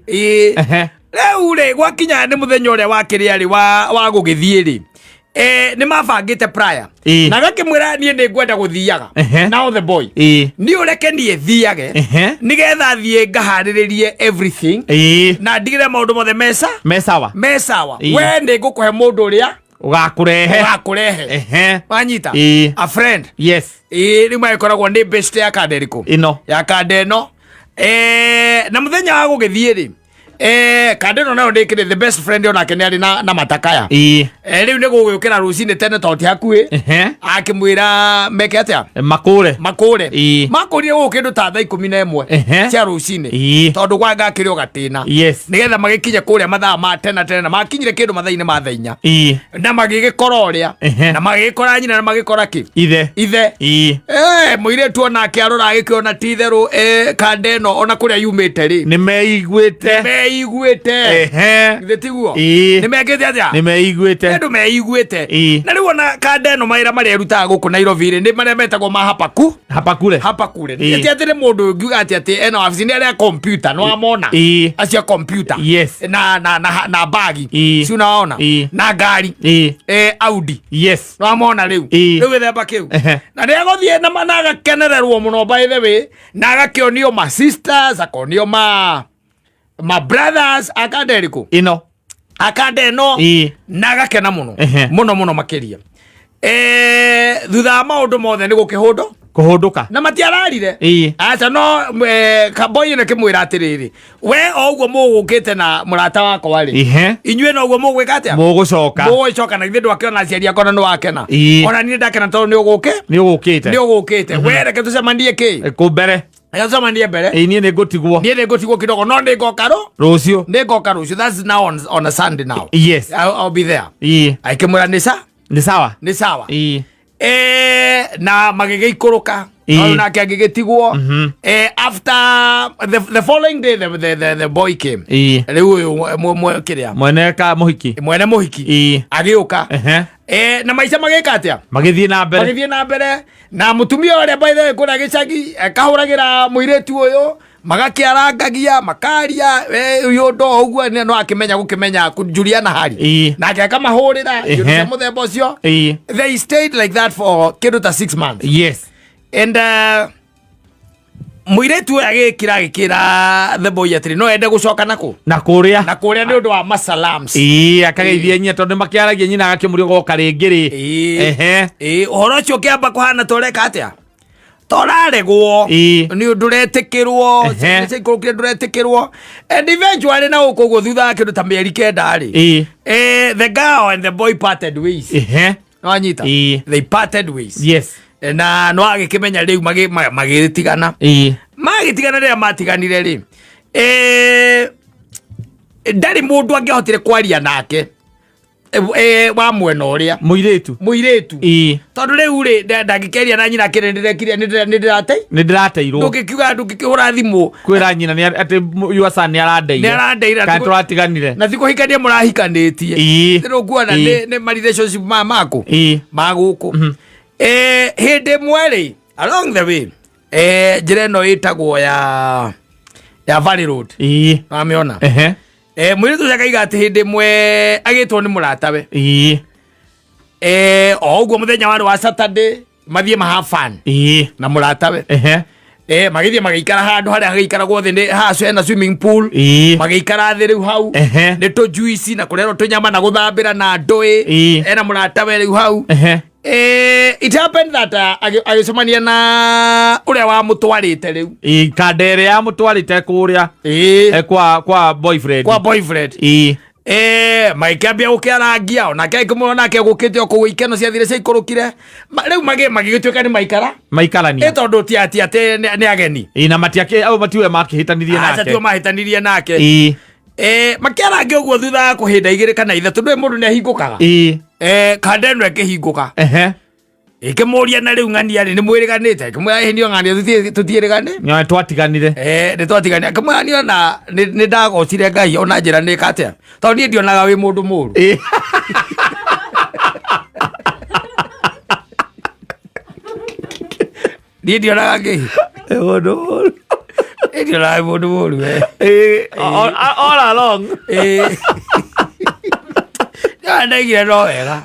Rĩu rĩ gwakinya nĩ mũthenya ũrĩa wakĩrĩa rĩ wa gũgĩthiĩ rĩ, nĩ mabangĩte prior. Na agakĩmwĩra niĩ nĩ ngwenda gũthiaga. Now the boy, niĩ ũreke niĩ thiage nĩgetha thiĩ ngaharĩrĩrie everything na ndigĩre maũndũ mothe mesa Me sawa. Me sawa. We nĩ ngũkũhe mũndũ ũrĩa ũgakũrehe. Ũgakũrehe. Wanyita? A friend. Ĩ rĩu magĩkoragwo nĩ best ya kanda ĩrĩkũ? Ĩno. Ya kanda ĩno. Na mũthenya wa gũgĩthiĩ rĩ, kanda ĩno nayo ndĩkĩrĩ the best friend onake nĩ arĩ na matakaya. Rĩu nĩ gũgĩũkĩra rũcinĩ tene tondũ ti hakuhĩ. Akĩmwĩra meke atĩa? Makũre. Makũre. Makũrire gũkũ kĩndũ ta thaa 11 cia rũcinĩ tondũ gwanga akĩrĩ o gatĩna nĩgetha magĩkinye kũrĩa mathaa ma tena tena na makinyire kĩndũ mathaa-inĩ ma thaa 4 na magĩgĩkora ũrĩa na magĩgĩkora nyina na magĩkora kĩ? Ithe. Ithe. Mũirĩtu onake arora agĩkĩona ti itherũ, kanda ĩno ona kũrĩa yumĩte rĩ, nĩ meiguĩte. Meiguĩte. Githĩ tiguo? Nĩ mekĩte atĩa? Nĩ meiguĩte. Andũ meiguĩte. Na rĩu ona kanda ĩno mawĩra marĩa ĩrutaga gũkũ Nairobi rĩ, nĩ marĩa metagwo ma hapaku Hapa kule. Hapa kule. Ti atĩ nĩ mũndũ ũngiuga atĩ ena wabici, nĩ arĩa kompyuta nĩ wamona? Acio a kompyuta na bagi. Si unaona? Na ngari. Audi. Nĩwamona rĩu? Rĩu gĩthemba kĩu. Na nĩ agũthiĩ na agakenererwo mũno, by the way, na agakĩonio ma sisters, akonio ma brothers akanda ĩrĩkũ? Ĩno. Akanda ĩno. Na agakena mũno mũno mũno makĩria. Thutha wa maũndũ mothe nĩ gũkĩhũndwo Kũhũndũka. Na matiararire. Aca no kaboi ĩno kĩmwĩra atĩrĩrĩ, we o ũguo mũgũkĩte na mũrata wakwa rĩ, inyuĩ noguo mũgwĩka atĩa? Mũgũcoka. Mũgũcoka. Na githĩ ndwakĩona aciari akwa na nĩwakena? Ona niĩ ndakena tondũ nĩ ũgũke Nĩ ũgũkĩte. Nĩ ũgũkĩte. We reke tũcemanie kĩ? Kũ mbere. Reke tũcemanie mbere. Niĩ nĩ ngũtigwo. Niĩ nĩ ngũtigwo kidogo no nĩ ngoka rũ Rũciũ. Nĩ ngoka rũciũ. That's now on a Sunday now. I'll be there. Akĩmwĩra nĩ sa Nĩ sawa. Nĩ sawa. Na magĩgĩikũrũka. No nake agĩgĩtigwo. After the following day the boy came. Rĩu ũyũ kĩrĩa Mwene ka mũhiki. Mwene mũhiki agĩũka. Na maica magĩka atĩa? Magĩthiĩ na mbere. Magĩthiĩ na mbere na mũtumia ũrĩa, by the way, kũrĩa gĩcagi akahũragĩra mũirĩtu ũyũ, magakĩarangagia makaria, ũyũ ũndũ o ũguo no akĩmenya gũkĩmenya kũjuliana hali nake akamahũrĩra indo cia mũthemba ũcio. They stayed like that for kĩndũ ta 6 months. And mũirĩtu ũyũ agĩkĩra agĩkĩra the boy atĩrĩ no ende gũcoka nakũ? Na kũrĩa. Na kũrĩa nĩ ũndũ wa masalams. Akageithia nyina tondũ nĩ makĩaragia nyina agakĩmũria goka rĩngĩ rĩ. Ĩĩ, ũhoro ũcio ũkĩamba kũhana ta ũreka atĩa, ta ũraregwo nĩ ndũretĩkĩrwo. Ciaikũrũkire ndũretĩkĩrwo and eventually na gũkũ ũguo thutha wa kĩndũ ta mĩeri 9 rĩ, the girl and the boy parted ways. Nĩwanyita? They parted ways. Na no agĩkĩmenya rĩu magĩtigana. Magĩtigana, rĩrĩa matiganire rĩ, ndarĩ mũndũ angĩahotire kwaria nake wa mwena ũrĩa Mũirĩtu. Mũirĩtu. Tondũ rĩu rĩ ndangĩkĩaria na nyina kĩrĩ nĩndĩrekire nĩndĩrate Nĩ ndĩrateirwo. Ndũngĩkiuga, ndũngĩkĩhũra thimũ Kwĩra nyina nĩ atĩ your son nĩ arandeire. Nĩ arandeire. Kana tũratiganire. Na ti kũhikania mũrahikanĩtie. Nĩũkuona? Nĩ ma relationship ma maku ma gũkũ. Hĩndĩ ĩmwe rĩ, along the way, njĩra ĩno ĩtagwo ya Valley Road. Wamĩona? Mũirĩtu ũcio akaiga atĩ hĩndĩ ĩmwe agĩtwo nĩ mũratawe o ũguo mũthenya warĩ wa Saturday mathiĩ ma have fun na mũratawe. Magĩthiĩ magĩikara handũ harĩa hagĩikaragwo thĩ, nĩ haha hena swimming pool. Magĩikara thĩ rĩu hau nĩ tũjuici na kũrerwo tũnyama na gũthambĩra na ndũĩ. Ena mũratawe rĩu hau. It happened that agĩcemania na ũrĩa wamũtwarĩte rĩu. Kanda ĩrĩa yamũtwarĩte kũrĩa kwa boyfriend. Kwa boyfriend. Magĩkĩambia gũkĩarangia onake akĩmwona nake gũkĩte o kũu ikeno ciathire ciaikũrũkire. Rĩu magĩgĩtuĩka nĩ maikara Maikarania. Tondũ ti ati atĩ nĩ ageni. Na matiakĩ au matiwe makĩhĩtanirie Aca nake. tio mahĩtanirie nake. Makĩarangia ũguo thutha wa kũhĩnda 2 kana 3 ndũĩ mũndũ nĩ ahingũkaga. Kanda ĩno ĩkĩhingũka. Ehe. Ĩkĩmũria, na rĩu ng'ania rĩ, nĩ mwĩrĩganĩte? Ĩkĩmwĩra, ĩĩ, niĩ ng'ania tũtiĩrĩgane. Nyoe twatiganire. Nĩ twatigania. Akĩmwĩra, niĩ ona nĩ ndagocire Ngai ona njĩra nĩka atĩa, tondũ niĩ ndionaga wĩ mũndũ mũru. Niĩ ndionaga kĩ? Mũndũ mũru. Niĩ ndionaga wĩ mũndũ mũru we. All along. Ndaigire no wega.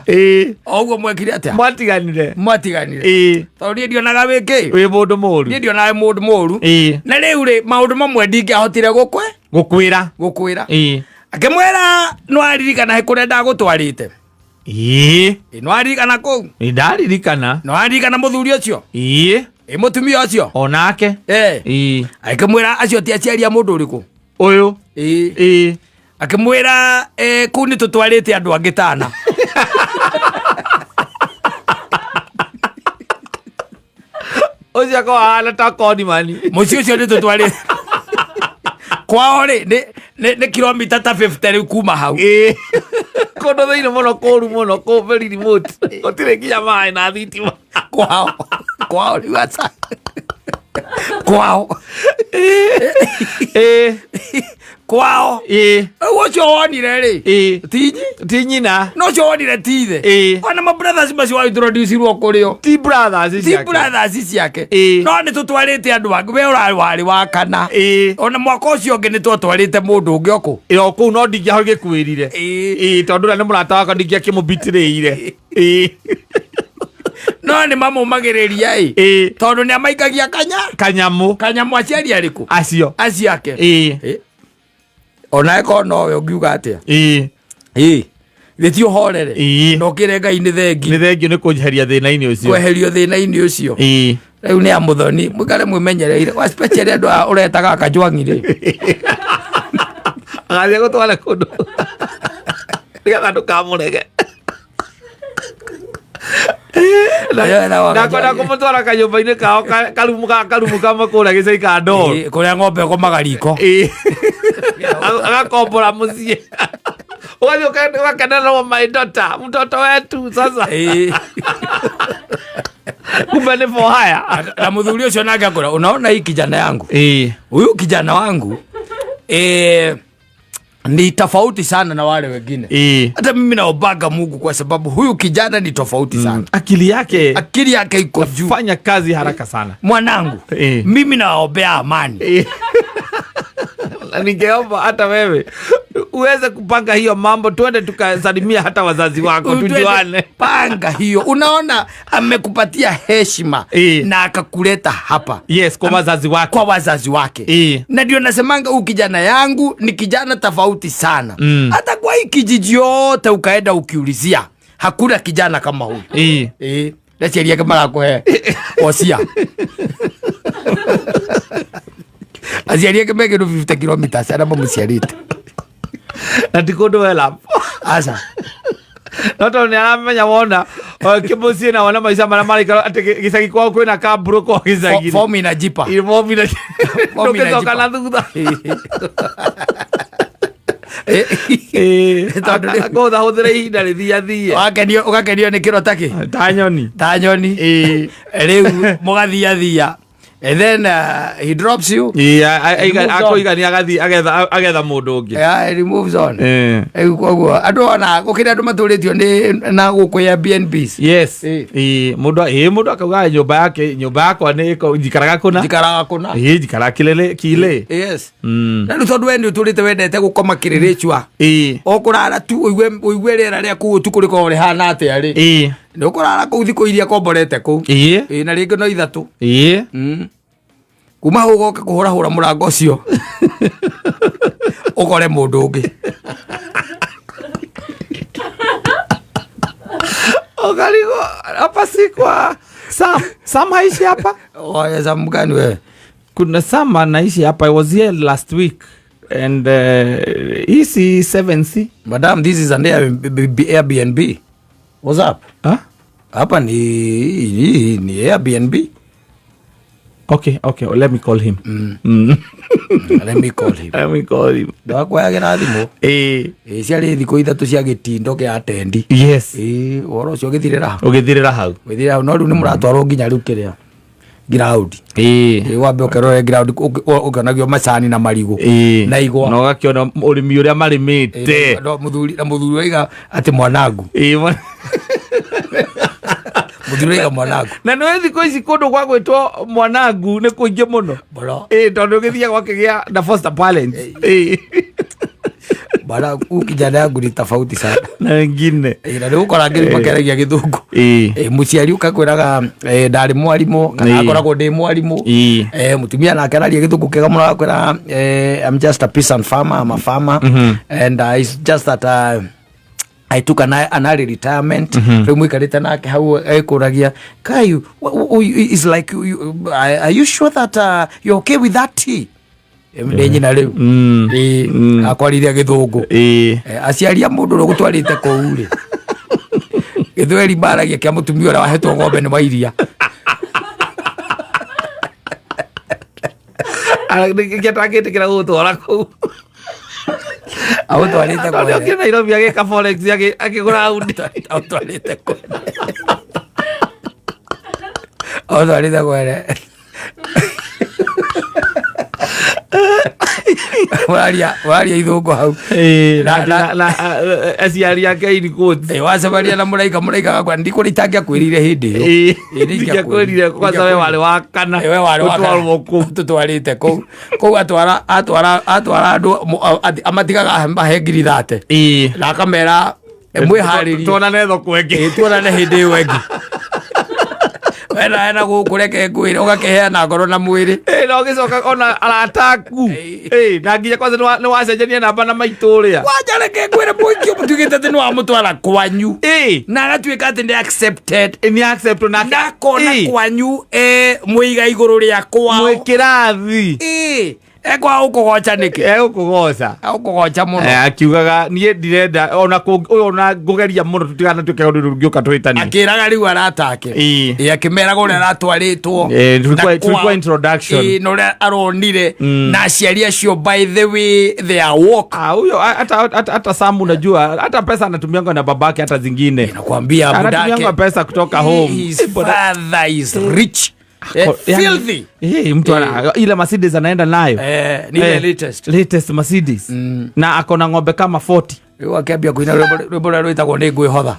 O ũguo mwekire atĩa? Mwatiganire. Mwatiganire. Tondũ niĩ ndionaga wĩ kĩ? Wĩ mũndũ mũru. Niĩ ndionaga wĩ mũndũ mũru. Na rĩu rĩ, maũndũ mamwe ndingĩahotire gũkwe Gũkwĩra. Gũkwĩra. Akĩmwĩra, nĩwaririkana kũrĩa ndagũtwarĩte? Nĩwaririkana kũu? Nĩ ndaririkana. Nĩwaririkana mũthuri ũcio? Ĩĩ. Ĩ, mũtumia ũcio? Onake. Akĩmwĩra, acio ti aciari a mũndũ ũrĩkũ? Ũyũ. Ĩĩ. Akĩmwĩra, kũu nĩ tũtwarĩte andũ angĩ tana. Ũcio akorwo ahana ta konimani. Mũciĩ ũcio nĩ tũtwarĩte kwao rĩ, nĩ kilomita ta 50 rĩu kuma hau. Ĩĩ, kũndũ thĩinĩ mũno, kũru mũno, kũ very remote, gũtirĩ nginya maĩ na thitima. Kwao rĩu, aca, kwao. Kwao. Rĩu ũcio wonire rĩ, tinyi Ti nyina. No ũcio wonire ti ithe. Ona ma brothers macio wa introduce-irwo kũrĩ o, Ti brothers ti ciake. Brothers ciake. No nĩ tũtwarĩte andũ angĩ, we ũrarĩ warĩ wa kana. Ona mwaka ũcio ũngĩ nĩ twatwarĩte mũndũ ũngĩ okũ. Ĩ, o kũu no ndingĩagĩkwĩrire. Ĩĩ, tondũ ũrĩa nĩ mũrata wakwa, ndingĩakĩmũbitirĩire. Ĩĩ. No nĩ mamũmagĩrĩria ĩ, tondũ nĩ amaikagia kanya kanyamũ. Kanyamũ. Aciari arĩkũ? Acio. Acio ake. Ona ĩkorwo nowe ũngiuga atĩa? Ĩĩ. Gĩti ti ũhorere na ũkĩre Ngai nĩ thengi. Nĩ thengio nĩ kũnjeheria thĩna-inĩ ũcio. Kweherio thĩna-inĩ ũcio. Rĩu nĩ amũthoni, mũikare mwĩmenyereire, especially andũ aya ũretaga kajwangi rĩ. Agathiĩ gũtware kũndũ nĩgetha ndũkamũrege. Ndakwenda kũmũtwara kanyũmba-inĩ kao karumu karumu kamwe kũrĩa gĩcagi ka ndoo. Ĩĩ, kũrĩa ng'ombe ĩkomaga riko. Ĩĩ. Agakombora mũciĩ, ũgathiĩ ũgakenerwo, my daughter, mtoto wetu sasa. Kumbe nĩ for hire. Na mũthuri ũcio nake akora, unaona hii kijana yangu, huyu kijana wangu ni tofauti sana na wale wengine. Hata mimi naombaga Mungu kwa sababu huyu kijana ni tofauti sana. Akili yake. Akili yake iko juu. Fanya kazi haraka sana. Mwanangu, mimi nawaombea amani. Na ningeomba hata wewe uweze kupanga hiyo mambo, tuende tukasalimia hata wazazi wako, tujuane. Panga hiyo. Unaona amekupatia heshima na akakuleta hapa. Yes, kwa wazazi wako. Kwa wazazi wake. Na ndio nasemanga huyu kijana yangu ni kijana tofauti sana. Hata kwa hii kijiji yote ukaenda ukiulizia, hakuna kijana kama huyu. Aciari ake marakũhe wocia, aciari ake me kĩndũ 50 kilometers arĩa mamũciarĩte. Na ti kũndũ wela. Aca. No tondũ nĩ aramenya wona kĩmũciĩ na wona maica marĩa maraikara atĩ gĩcagi kwao kwĩna kamburu kwa gĩcagi. Fomu inajipa. Fomu ina Fomu ndũngĩcoka inajipa. Na thutha. Tondũ Akũhũthahũthĩra ihinda rĩthiathie. Ũgakenio nĩ kĩro ta kĩ? Ta nyoni. Ta nyoni. Rĩu mũgathiathia and then he drops you. Ĩĩ, He moves on. akũigania agathiĩ agetha mũndũ ũngĩ. Yeah, he moves on. Rĩu koguo andũ ona gũkĩrĩ andũ matũrĩtio nĩ na gũkũ Airbnbs. Yes. Ĩĩ, mũndũ akauga nyũmba yake, nyũmba yakwa nĩ njikaraga kũna. Njikaraga kũna. Ĩĩ, njikaraga kilele kile. Yes. Na rĩu tondũ we nĩ ũtũrĩte wendete gũkoma kĩrĩrĩcua, o kũrara tu ũigue rĩera rĩa kũu ũtukũ rĩkoragwo rĩhana atĩa rĩ, nĩ ũkũrara kũu thikũ iria komborete kũu. Ĩĩ, na rĩngĩ no 3. Kuma hau ũgoka kũhũrahũra mũrango ũcio, ũkore mũndũ ũngĩ. Ũkarigwo, hapa si kwa Sam? Sam haishi hapa? Oya, Sam gani wewe? Kuna Sam anaishi hapa. I was here last week and hii si 7C? Madam, this is an Airbnb. What's up? Huh? Hapa ni hii ni Airbnb. Okay, okay, let me call him. Let me call him. Let me call him. Ndwakuoyagĩra thimũ. Ĩĩ. Ĩ, ciarĩ thikũ 3 cia gĩtindo kĩa atendi. Yes. Ĩ, ũhoro ũcio ũgĩthirĩra hau. Ũgĩthirĩra hau. Ũgĩthirĩra hau, no rĩu nĩ mũratwarwo nginya rĩu kĩrĩa ground. Ĩĩ. Ĩ, wambe ũkerore ground ũkĩonagio macani na marigũ Ĩĩ. na igwa. Na ũgakĩona ũrĩmi ũrĩa marĩmĩte. Ĩ, no, mũthuri na mũthuri oiga atĩ mwanangu. Ĩĩ, Mũthuri oiga mwanangu. Na nĩ thikũ ici kũndũ gwa gwĩtwo mwanangu nĩ kũingĩ mũno. Mũno. Ĩĩ, tondũ gĩthiaga gwakĩgĩa na foster parents. Ĩĩ. Mwanangu, huyu kijana yangu ni tofauti sana. Na wengine. Ĩ, na nĩ gũkora angĩ rĩu makĩaragia gĩthũngũ. Ĩĩ. Ĩ, mũciari ũkakwĩraga ndarĩ mwarimũ kana Ĩ. akoragwo ndĩ mwarimũ. Ĩĩ. Mũtumia nake araria gĩthũngũ kĩega mũno agakwĩra I'm just a peasant farmer, I'm a farmer. And it's just that I took an early retirement. Rĩu mũikarĩte nake hau ekũragia kai is like you, are you sure that you're okay with that tea? Nĩ nyina rĩu. Ĩ, akwarĩria gĩthũngũ. Ĩĩ. Aciari a mũndũ ũrĩa ũgũtwarĩte kũu rĩ, gĩthweri maragia kĩa mũtumia ũrĩa wahetwo ng'ombe nĩ wa iria. Nĩkĩo atangĩtĩkĩra gũgũtwara kũu. Agũtwarĩte Tondũ kwene. okire Nairobi agĩka forex akĩgũra Audi. Agũtwarĩte kwene. Agũtwarĩte kwene. Ũraria ithũngũ hau. Ĩĩ, na aciari ake in quotes. Ĩ, wacemania na mũraika, mũraika agakwa, ndikũrĩ itangĩakwĩrire hĩndĩ ĩyo. Ĩĩ, Ĩ, nĩ ndingĩakwĩrire, kwanza we warĩ wa kana. Ĩ, we warĩ wa kana. Ũtwarwo kũu. Tũtwarĩte kũu. Kũu atwara andũ, amatigaga mahe ngiri 30. Ĩĩ. Na akamera, mwĩharĩrie. Tuonane thoko ĩngĩ. Ĩ, tuonane hĩndĩ ĩyo ĩngĩ. Wena ena gũkũ reke ngwĩre, ũgakĩheana ngoro na mwĩrĩ. Ĩ, na ũgĩcoka ona arata aku. Ĩ, na nginya kwanza nĩ wacenjania namba na maitũ ũrĩa. Kwanja reke ngwĩre, mũhiki ũmũtuĩkĩte atĩ nĩ wamũtwara kwanyu. Ĩ. Na agatuĩka atĩ nĩ accepted. Ĩ, nĩ accept na Na akona Ĩ. kwanyu, mũiga igũrũ rĩa kwao. Mwĩ kĩrathi. Ĩ, ekwaga gũkũgoca nĩkĩ? Egũkũgoca. Egũkũgoca mũno. Akiugaga niĩ ndirenda ona ũyũ ona ngũgeria mũno tũtiganatuĩke ũndũ ũngĩũka tũhĩtanie. Akĩraga rĩu arata ake. Ĩ. Ĩ, akĩmeraga ũrĩa aratwarĩtwo. Ĩ, Na tulikuwa kwao. introduction. Ĩ, na ũrĩa aronire. Na aciari acio by the way they are walk. Ah, huyo, hata Sam unajua, hata pesa anatumianga na babake hata zingine. Nakwambia Anatumianga budake. pesa kutoka home. His Eh, boda- father is rich. Yani, Filthy. mtu ile Mercedes anaenda nayo. Ni ile latest. Latest Mercedes. Na ako na ng'ombe kama 40. Rĩu akĩambia kũina rwĩmbo rũrĩa rwĩtagwo nĩ ngwĩhotha.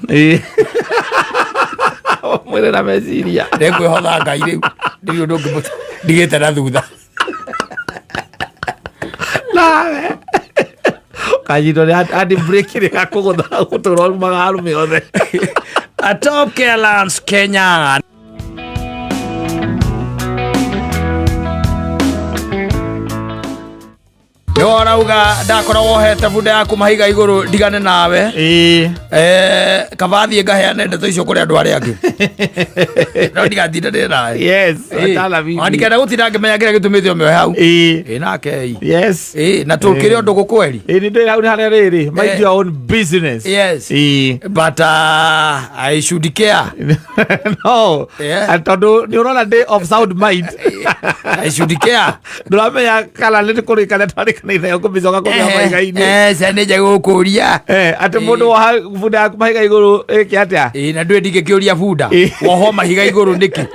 Mwĩre na meciria. Nĩ ngwĩhotha Ngai rĩu. Ndirĩ ũndũ ũngĩ ndigĩte na thutha. Nawe. Kanyitwo nĩ handi break rĩ gakũgũtha gũtũra ũrumaga arũme othe. A Top Care Lands Kenya. Nĩ ũrauga ndakoragwo hete bunda yaku mahiga igũrũ ndigane nawe. Ĩĩ. Kaba thiĩ ngaheane ndeto icio kũrĩ andũ arĩa angĩ. No ndigatindane nawe. Yes, Ĩĩ. achana mimi. Ona ndikenda gũtinda ngĩmenya kĩrĩa gĩtũmĩte ũmĩohe hau. Ĩĩ. Ĩĩ, nake ĩ. Yes. Ĩĩ, na tũkĩrĩ ũndũ gũkweri. Ĩĩ, nĩ ndĩ hau nĩ harĩa rĩrĩ. Mind your own business. Yes. Ĩĩ. But I should care. No. Yeah. Tondũ nĩ ũrona ndĩ of sound mind. I should care. Ndũramenya kana nĩ kũrĩkania twarĩkanĩire kũmĩcoka kũmĩoha mahiga-inĩ. Ciana nĩ njega gũkũria. Atĩ mũndũ woha bunda yaku mahiga igũrũ ĩke atĩa? Ĩĩ, na ndũĩ ndingĩkĩũria bunda. Ĩĩ. Wohwo mahiga igũrũ nĩkĩ?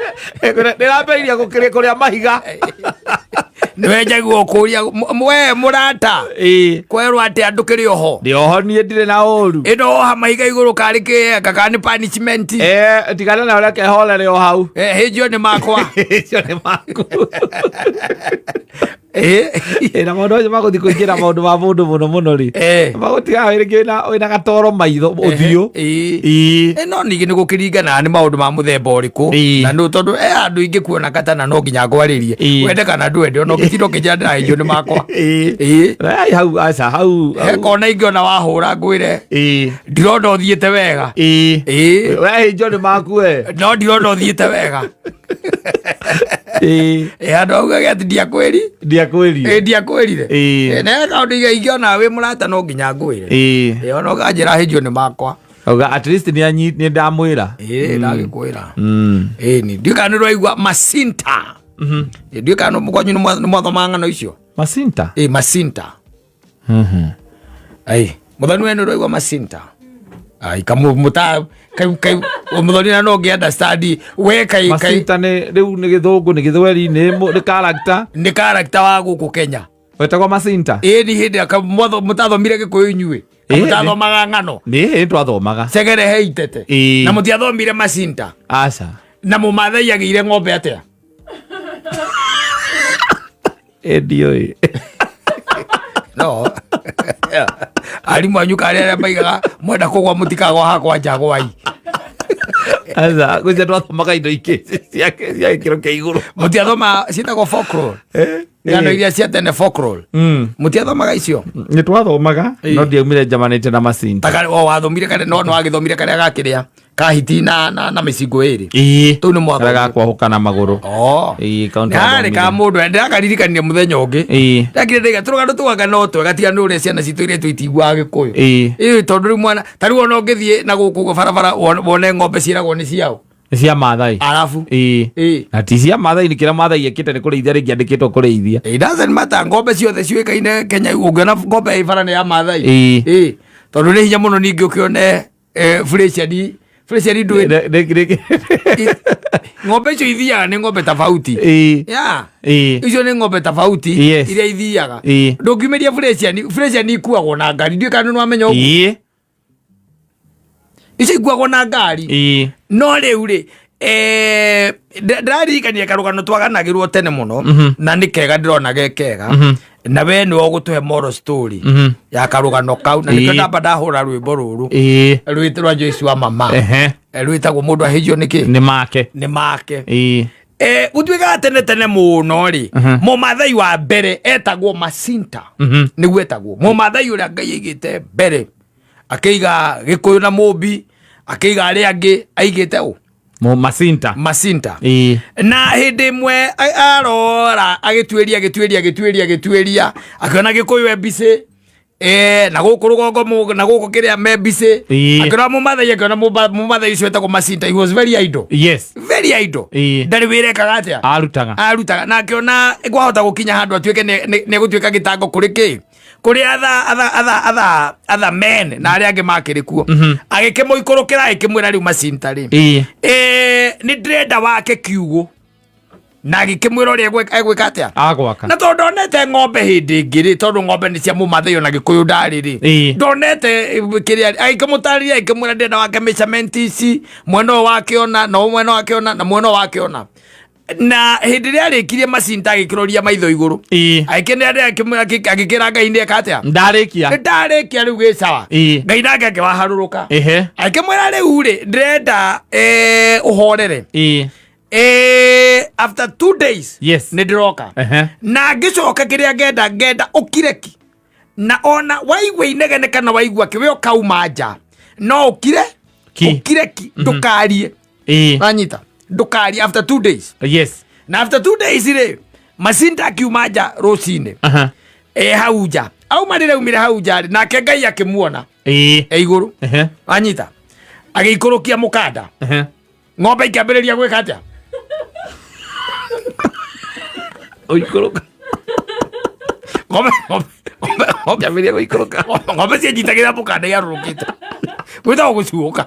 Ndĩrambĩrĩria kũrĩa mahiga. Nĩwe njagua ũkũria, we mũrata. Ĩĩ. Kwerwo atĩ andũ kĩrĩ oho. Ndĩ oho niĩ ndirĩ na ũru. Ĩno woha mahiga igũrũ karĩ kĩ eka, kana nĩ punishment? Tigana na ũrĩa kehorere o hau. Hĩnjio nĩ makwa. Hĩnjio nĩ maku. Na maũndũ macio magũthiĩ kũingĩra maũndũ ma mũndũ mũno mũno rĩ. Magũtigaga rĩngĩ wĩna gatoro maitho ũthiũ. No ningĩ nĩ gũkĩringana nĩ maũndũ ma mũthemba ũrĩkũ. Na nĩ tondũ andũ aingĩ kuona katana no nginya ngwarĩrie. Wende kana ndwende, ona ũngĩtinda ũkĩnjĩra ndĩrahĩnjio nĩ makwa. Ai, hau, aca, hau, He hau. kona ingĩona wahũra ngwĩre. Ndirona ũthiĩte wega. Wehĩnjio nĩ maku we. No ndirona ũthiĩte wega. Andũ augage atĩ ndiakwĩri. Ndiakwĩrire. Ndiakwĩrire. Na he kaũndũ ingĩona wĩ mũrata no nginya ngwĩre. Ona ũkanjĩra hĩnjio nĩ makwa. Auga at least nĩ ndamwĩra. Ndagĩkwĩra. Ni. Ndiũĩ kana nĩ ũraigua Masinta. Ndiũĩ kana kwanyu nĩ mwathomaga ng'ano icio. Macinta. Ĩ, macinta. Ai, muthoni we nĩ ũraigua macinta? Ai, kamu muta kai kai muthoni na no ngĩ understand we kai kai. Macinta nĩ rĩu nĩ gĩthũngũ, nĩ gĩthweri, nĩ character. Nĩ character wa gũkũ Kenya. Wetagwo macinta. Ĩ, nĩ hĩndĩ ĩrĩa mũtathomire gĩkũyũ inyuĩ? Ĩ, Mũtathomaga ng'ano? Nĩ hĩndĩ twathomaga. Cegere he itete. Ĩ. Na mũtiathomire macinta? Aca. Na mũmathai agĩire ng'ombe atĩa? Ĩ, ndiũĩ. No arimũ anyu karĩa arĩa maigaga mwenda kũgwa mũtikagwa hakwa njagwai. Aca, gwĩcia twathomaga indo ingĩ cia gĩkĩro kĩa igũrũ. Mũtiathoma ciĩtagwo folklore, ng'ano iria cia tene, folklore? Mũtiathomaga icio? Nĩ twathomaga, no ndiaumire njamanĩte na macinta. Ta o wathomire karĩa no wagĩthomire karĩa gakĩrĩa kahiti na mĩcingo ĩrĩ? Ĩĩ. Tũu nĩ mwathomire? Karĩa gakwahũka na magũrũ. Oh. Ĩĩ, kau harĩ ka nĩtwathomire. mũndũ ndĩrakaririkania mũthenya ũngĩ. Ndakire ndaiga tũrũgano twaka no twega, tiga nĩ ũrĩa ciana citũ iretũ itiguaga gĩkũyũ. Ĩĩ, tondũ rĩu mwana ta rĩu ona ũngĩthiĩ na gũkũ ũguo barabara wone ng'ombe ciĩragwo nĩ ciao. Nĩ cia Maathai. Arabu. Ĩĩ. Na ti cia Maathai, nĩ kĩrĩa Maathai ekĩte nĩ kũrĩithia rĩngĩ andĩkĩtwo kũrĩithia. It doesn't matter, ng'ombe ciothe ciũĩkaine Kenya, ũngĩona ng'ombe ĩ bara nĩ ya Maathai. Ĩĩ. Tondũ nĩ hinya mũno ningĩ ũkĩone Fresian ndũĩ ng'ombe icio ithiaga nĩ ng'ombe tofauti. Yeah. Icio nĩ ng'ombe tofauti iria ithiaga. Ndũngiumĩria Fresian, Fresian ikuagwo na ngari, ndiũĩ kana nĩ wamenya ũguo. Icio ikuagwo na ngari. No rĩu rĩ, ndĩraririkania karũgano twaganagĩrwo tene mũno na nĩ kega, ndĩrona ge kega, na we nĩwe ũgũtũhe moral story ya karũgano kau, na nĩkĩo ndamba ndahũra rwĩmbo rũrũ rwĩtĩ rwa Joyce wa mama. Rwĩtagwo mũndũ ahĩnjio nĩkĩ. Nĩ make. Nĩ make. Gũtuĩkaga tene tene mũno rĩ, mũmathai wa mbere etagwo Macinta. Nĩguo etagwo mũmathai ũrĩa Ngai aigĩte mbere, akĩiga Gĩkũyũ na Mũmbi, akĩiga arĩa angĩ aigĩte ũ? Macinta. Macinta. Na hĩndĩ ĩmwe arora agĩtuĩria agĩtuĩria agĩtuĩria agĩtuĩria, akĩona Gĩkũyũ embicĩ, na gũkũ rũgongo na gũkũ kĩrĩa membicĩ. Akĩona mũmathai, akĩona mũmathai ũcio wetagwo Macinta, he was very idle. Very idle. Ndarĩ wĩra ekaga atĩa? Arutaga. Arutaga, na akĩona kwahota gũkinya handũ atuĩke nĩ egũtuĩka gĩtango kũrĩ kĩ, kũrĩ other men na arĩa angĩ makĩrĩ kuo. Agĩkĩmũikũrũkĩra, agĩkĩmwĩra, rĩu Macinta rĩ, nĩ ndĩrenda wake kiugũ, na agĩkĩmwĩra ũrĩa egwĩka atĩa. Agwaka. Na tondũ ndonete ng'ombe hĩndĩ ĩngĩ rĩ, tondũ ng'ombe nĩ cia mũmathai ona Gĩkũyũ ndarĩ rĩ, ndonete kĩrĩa, agĩkĩmũtarĩria, agĩkĩmwĩra ndĩrenda wake measurement ici, mwena ũyũ wake ona na mwena wake ona na mwena ũyũ wake ona. Na hĩndĩ ĩrĩa arĩkirie, Macinta agĩkĩroria maitho igũrũ, agĩkĩnĩra, agĩkĩra Ngai nĩ eka atĩa. Ndarĩkia. Nĩ ndarĩkia rĩu, gĩ sawa. Ngai nake akĩwaharũrũka, akĩmwĩra, rĩu rĩ, ndĩrenda ũhorere. After 2 days nĩ ndĩroka. Na ngĩcoka kĩrĩa ngenda ũkire ki, na ona waigua inegene kana waigua kĩ, we ũkauma nja no ũkire. Ki. Ũkire ki, ndũkarie. Wanyita? Ndũkarie after 2 days. Na after 2 days rĩ, Macinda akiuma nja rũcinĩ. E hau nja auma, rĩrĩa aumire hau nja rĩ, nake Ngai akĩmuona e igũrũ. Wanyita? Agĩikũrũkia mũkanda, ng'ombe ikĩambĩrĩria gwĩka atĩa? Ũikũrũka. Ng'ombe ng'ombe ng'ombe ng'ombe Kĩambĩrĩria gũikũrũka. Ng'ombe cianyitagĩra mũkanda iharũrũkĩte, gwĩtagwo gũcuũka.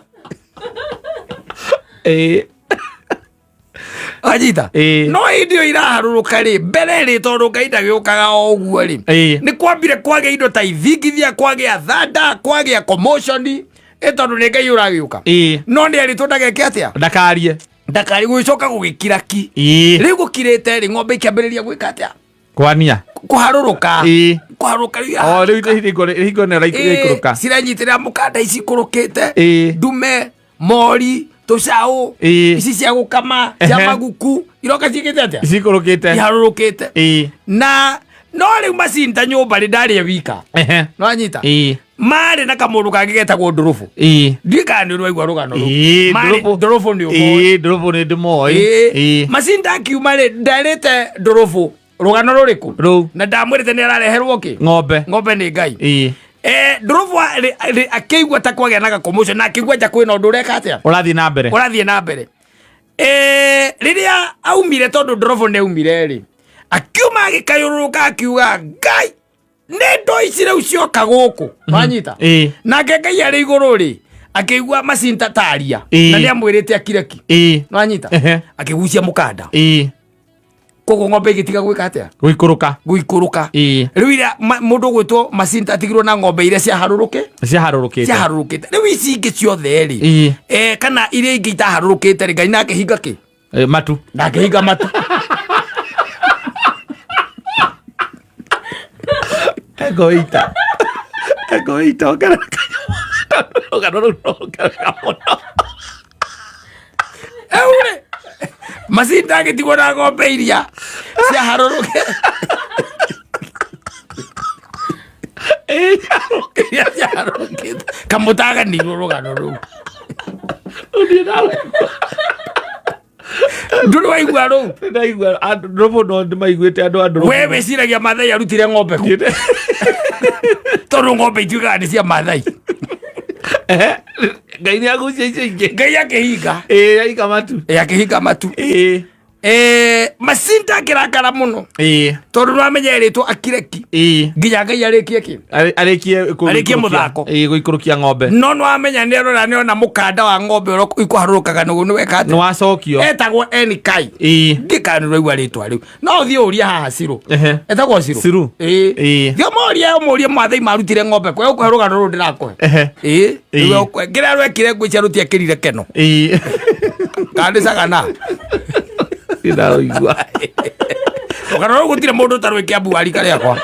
Anyita? Ĩĩ. No hĩndĩ ĩyo iraharũrũka rĩ, mbere rĩ, tondũ Ngai ndagĩũkaga o ũguo rĩ, nĩ kwambire kwagĩa indo ta ithingithia, kwagĩa thanda, kwagĩa commotion, ĩ tondũ nĩ Ngai ũragĩũka. No nĩ erĩtwo ndageke atĩa? Ndakarie. Ndakari. Gũgĩcoka gũgĩkira ki. Rĩu gũkirĩte rĩ, ng'ombe ikĩambĩrĩria gwĩka atĩa? Kwania. Kũharũrũka. Kũharũrũka rĩu. O rĩu hingo nĩ iraikũrũka. Ciranyitĩrĩra mũkanda icikũrũkĩte. Ndume, mori, tũcaũ, ici cia gũkama cia maguku iroka ciĩkĩte atĩa? Cikũrũkĩte. Iharũrũkĩte. Na no rĩu Macinta nyũmba rĩ, ndarĩ wika. No anyita? Marĩ na kamũndũ kangĩ getagwo Ndũrũbũ. Ndiũĩ kana nĩ ũrwaigua rũgano rũu. Ndũrũbũ. Ndũrũbũ nĩ ũmoĩ? Ĩĩ, ndũrũbũ nĩ ndĩmoĩ. Macinda akiuma rĩ, nderĩte Ndũrũbũ rũgano rũrĩkũ? Rũu. Na ndamwĩrĩte nĩ arareherwo kĩ? Ng'ombe. Ng'ombe nĩ Ngai. Ndũrũbũ akĩigua ta kwagĩa na gakomocio, na akĩigua nja kwĩna ũndũ ũreka atĩa? Ũrathiĩ na mbere. Ũrathiĩ na mbere. Rĩrĩa aumire tondũ ndorobo nĩ aumire rĩ, akiuma agĩkayũrũrũka akiuga, Ngai, nĩ ndo ici rĩu cioka gũkũ, wanyita? Nake Ngai arĩ igũrũ rĩ, akĩigua macinta taria na nĩ amwĩrĩte akireki, wanyita? Akĩgucia mũkanda, koguo ng'ombe ĩgĩtiga gwĩka atĩa? Gũikũrũka. Gũikũrũka. Rĩu iria mũndũ ũgwĩtwo macinta atigirwo na ng'ombe iria ciaharũrũke Ciaharũrũkĩte. Ciaharũrũkĩte. Rĩu ici ingĩ ciothe rĩ, kana iria ingĩ itaharũrũkĩte rĩ, Ngai nake hinga kĩ? Matu. Na akĩhinga matu. Egoita. Egoita ongerera rũgano rũu no ongerera mũno. Rĩu rĩ, macinta agĩtigwo na ng'ombe iria ciaharũrũke iria ciaharũrũkĩte. Kamũtaganirwo rũgano rũu. Ndũrĩ waigua rũu? Ndaigua andũ no nĩmaiguĩte andũ a ndũrũme. We wĩciragia Mathai arutire ng'ombe kũ? Tondũ ng'ombe ituĩkaga nĩ cia Mathai. Ngai nĩ agucia icio ingĩ. Ngai akĩhinga. Aika matu. Akĩhinga matu. Macinta akĩrakara mũno tondũ nĩwamenya erĩtwo akireki nginya Ngai arĩkie kĩ? Arĩkie Arĩkie mũthako. Gũikũrũkia ng'ombe. No nĩwamenya nĩarora nĩona mũkanda wa ng'ombe ũrĩa ikũharũrũkaga nĩguo nĩweka Nĩ atĩa? wacokio. Etagwo Enkai. Ngĩkana nĩũraigua rĩtwa rĩu, no ũthiĩ ũrie haha Cirũ. Etagwo Cirũ. Ciru. Thiĩ ũmorie, ũmũrie Mathai marutire ng'ombe kũ, egũkũhe rũgano rũrũ ndĩrakũhe. Rĩu egũkũhe kĩrĩa rwekire ngwĩcia rũtiekĩrire keno kana nĩ cagana. Ndĩraigua. Rũgano rũu gũtirĩ mũndũ ũtarũĩ Kĩambu wa rika rĩakwa.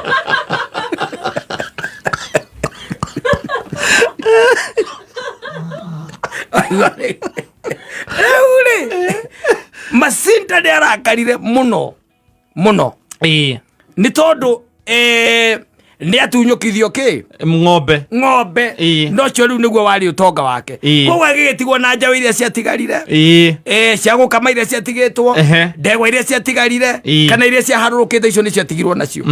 Rĩu rĩ, macinta nĩ arakarire mũno mũno nĩ tondũ nĩ atunyũkithio kĩ? Ng'ombe. Ng'ombe. No cio rĩu nĩguo warĩ ũtonga wake. Koguo agĩgĩtigwo na njaũ iria ciatigarire, cia gũkama iria ciatigĩtwo, ndegwa iria ciatigarire, kana iria ciaharũrũkĩte, icio nĩ ciatigirwo nacio.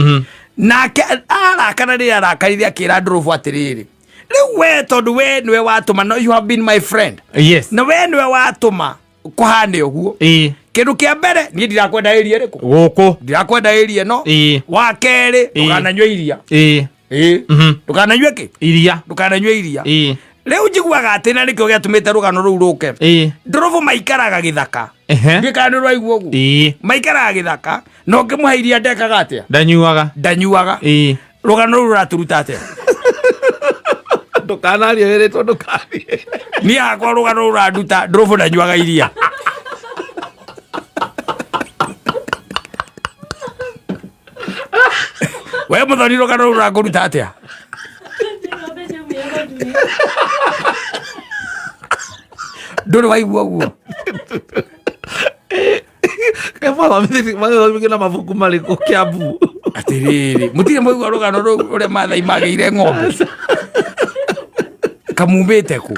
Nake arakara, rĩrĩa arakarire akĩra ndũrũbũ atĩrĩrĩ, rĩu we tondũ we nĩwe watũma, no you have been my friend, na we nĩwe watũma kũhane ũguo, kĩndũ kĩa mbere niĩ ndirakwenda ĩria ĩrĩkũ? Gũkũ. Ndirakwenda ĩria ĩno. Wa kerĩ, ndũkananyue iria. Ndũkananyue kĩ? Iria. Ndũkananyue iria. Rĩu njiguaga atĩ na nĩkĩo gĩatũmĩte rũgano rũu rũke, ndũrũbũ maikaraga gĩthaka. Ndiũĩ nĩ rwaigua ũguo. Maikaraga gĩthaka na ũngĩmũhe iria ndekaga atĩa? Ndanyuaga. Ndanyuaga. Rũgano rũu rũratũruta atĩa? Ndũkanarie wĩrĩtwo ndũkarie. Niĩ hakwa rũgano rũu rũranduta ndũrũbũ ndanyuaga iria. We mũthoni, rũgano rũu rũrakũruta atĩa? Ndũrĩ waigua ũguo? Mathomithie na mabuku marĩkũ Kĩambu? Atĩrĩrĩ, mũtirĩ mwaigua rũgano rũu ũrĩa Mathai magĩire ng'ombe kamumĩte kũ?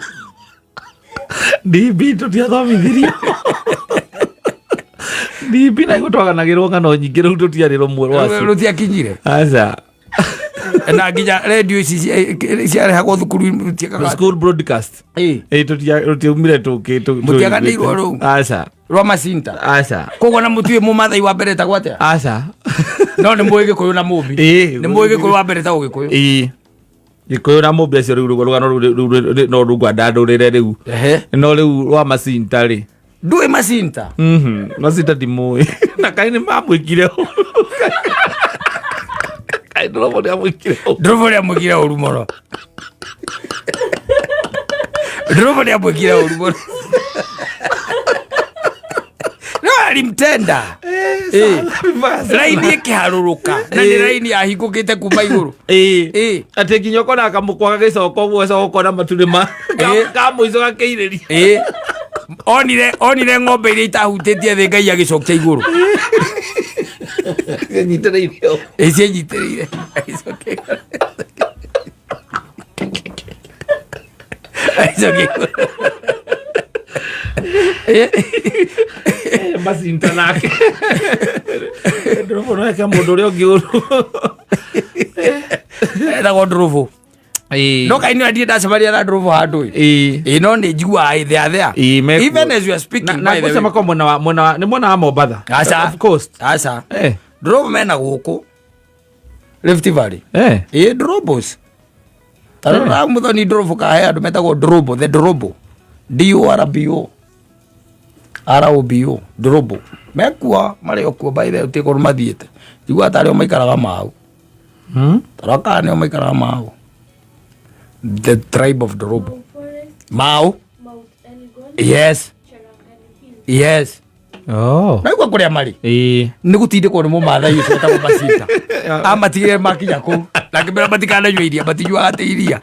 DB tũtiathomithirio DB na igũtwaganagĩrwo ng'ano nyingĩ, rĩu tũtiarĩ rũmwe rwacio. Rũtiakinyire? Aca. Na nginya redio ici ciarehagwo thukuru tiekaga? School broadcast. Tũtiaumire tũkĩ Mũtiaganĩirwo rũu? Aca. Rwa macinta? Aca. Koguo na mũtiũĩ mũmathai wa mbere etagwo atĩa? Aca. No nĩ mũĩ Gĩkũyũ na Mũmbi? Nĩ mũĩ Gĩkũyũ wa mbere etagwo Gĩkũyũ? Gĩkũyũ na Mũmbi acio. Rĩu rũgano rũu rĩu no rũngwandandũrĩre rĩu. No rĩu rwa macinta rĩ? Ndũĩ macinta? Macinta ndimũĩ, na kaĩ nĩ mamwĩkire ũru, kaĩ ndũromo nĩ amwĩkire ũru. Ndũrũbũ nĩ amwĩkire ũru mũno, ndũrũbũ nĩ amwĩkire ũru mũno, no alimtenda. Raini ĩkĩharũrũka na nĩ raini yahingũkĩte kuma igũrũ. Atĩ nginya ũkona kamũkwa gagĩcoka ũguo gacoka ũkona matu nĩ ma ka mũico gakĩirĩria. Onire ng'ombe iria itahutĩtie thĩ, Ngai agĩcokia igũrũ. Nyitĩrĩire. Ciĩnyitĩrĩire, agĩcokia igũrũ. Agĩcokia igũrũ. Macinta nake ndũrũbũ no eke mũndũ ũrĩa ũngĩ ũru. Etagwo ndũrũbũ. Ĩĩ. No kaĩ nĩ ndirĩ ndacemania na ndũrũbũ handũ ĩ. Ĩĩ. Ĩĩ, no nĩ njiguaga ĩ, they are there. Ĩĩ, mekuo. Even as you are speaking, na by the way. ngwĩciria makoragwo mwena wa mwena wa nĩ mwena wa Mombatha. Aca. Of coast. Aca. Eh. Ndũrũbũ mena gũkũ Rift Valley. Eh. Ĩĩ, ndũrũbũs. Tarora muthoni ndũrũbũ kahe andũ metagwo ndũrũbũ, the ndũrũbũ, D O R B O R O B O, ndũrũbũ mekuo, marĩ o kuo, by the way, gũtirĩ kũndũ mathiĩte. Njiguaga tarĩ o maikaraga mau. Tarora kana nĩo maikaraga mau, the tribe of ndũrũbũ mau. Yes, yes. Oh. Naigua kũrĩa marĩ Ĩĩ. nĩ gũtindĩkwo nĩ mũmathai ũcio wetagwo Macinda, amatigire makinya kũu na akĩmera matikananyue iria, matinyuaga atĩ iria,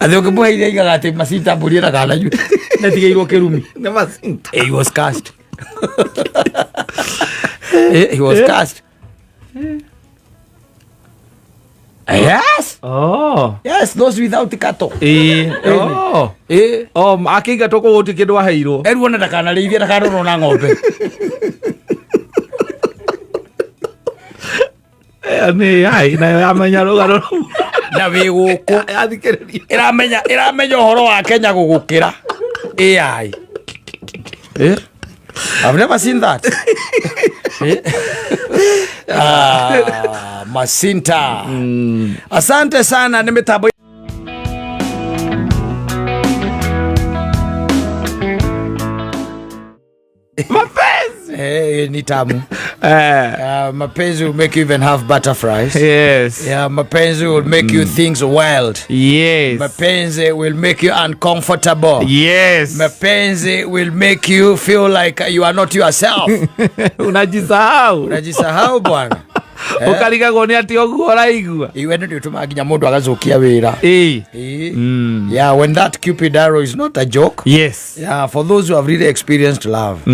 atĩ ũkĩmũhe iria aigaga atĩ Macinda mbũri ĩrakananyue netigĩirwo kĩrumi. Nĩ Macinda. He was cast. He was cast. Yes. Oh. Yes, those without cattle. Ĩĩ. Oh. Oh, akĩingatwo kũu gũtirĩ kĩndũ aheirwo. Eruo na ndakanarĩithie, ndakarorwo na ng'ombe. Ĩyo nĩ AI nayo yamenya rũgano rũu. Na wĩ gũkũ. Yathikĩrĩria. Ĩramenya ũhoro wa Kenya gũgũkĩra AI. Eh? I've never seen that. Eh? Ah, Masinta. Asante sana nĩ mĩtambo. Mapenzi. Ni tamu. Eh. Mapenzi will make you even have butterflies. Yes. Yeah, mapenzi will make you things wild. Yes. Mapenzi will make you uncomfortable. Yes. Mapenzi will make you feel like you are not yourself. Unajisahau. Unajisahau bwana. Ũkarigagwo nĩ atĩ ũguo ũraigua. Iwe nĩ ũtũmaga nginya mũndũ agacokia wĩra. Ĩĩ. Ĩĩ. Yeah, when that Cupid arrow is not a joke. Yes. Yeah, for those who have really experienced love,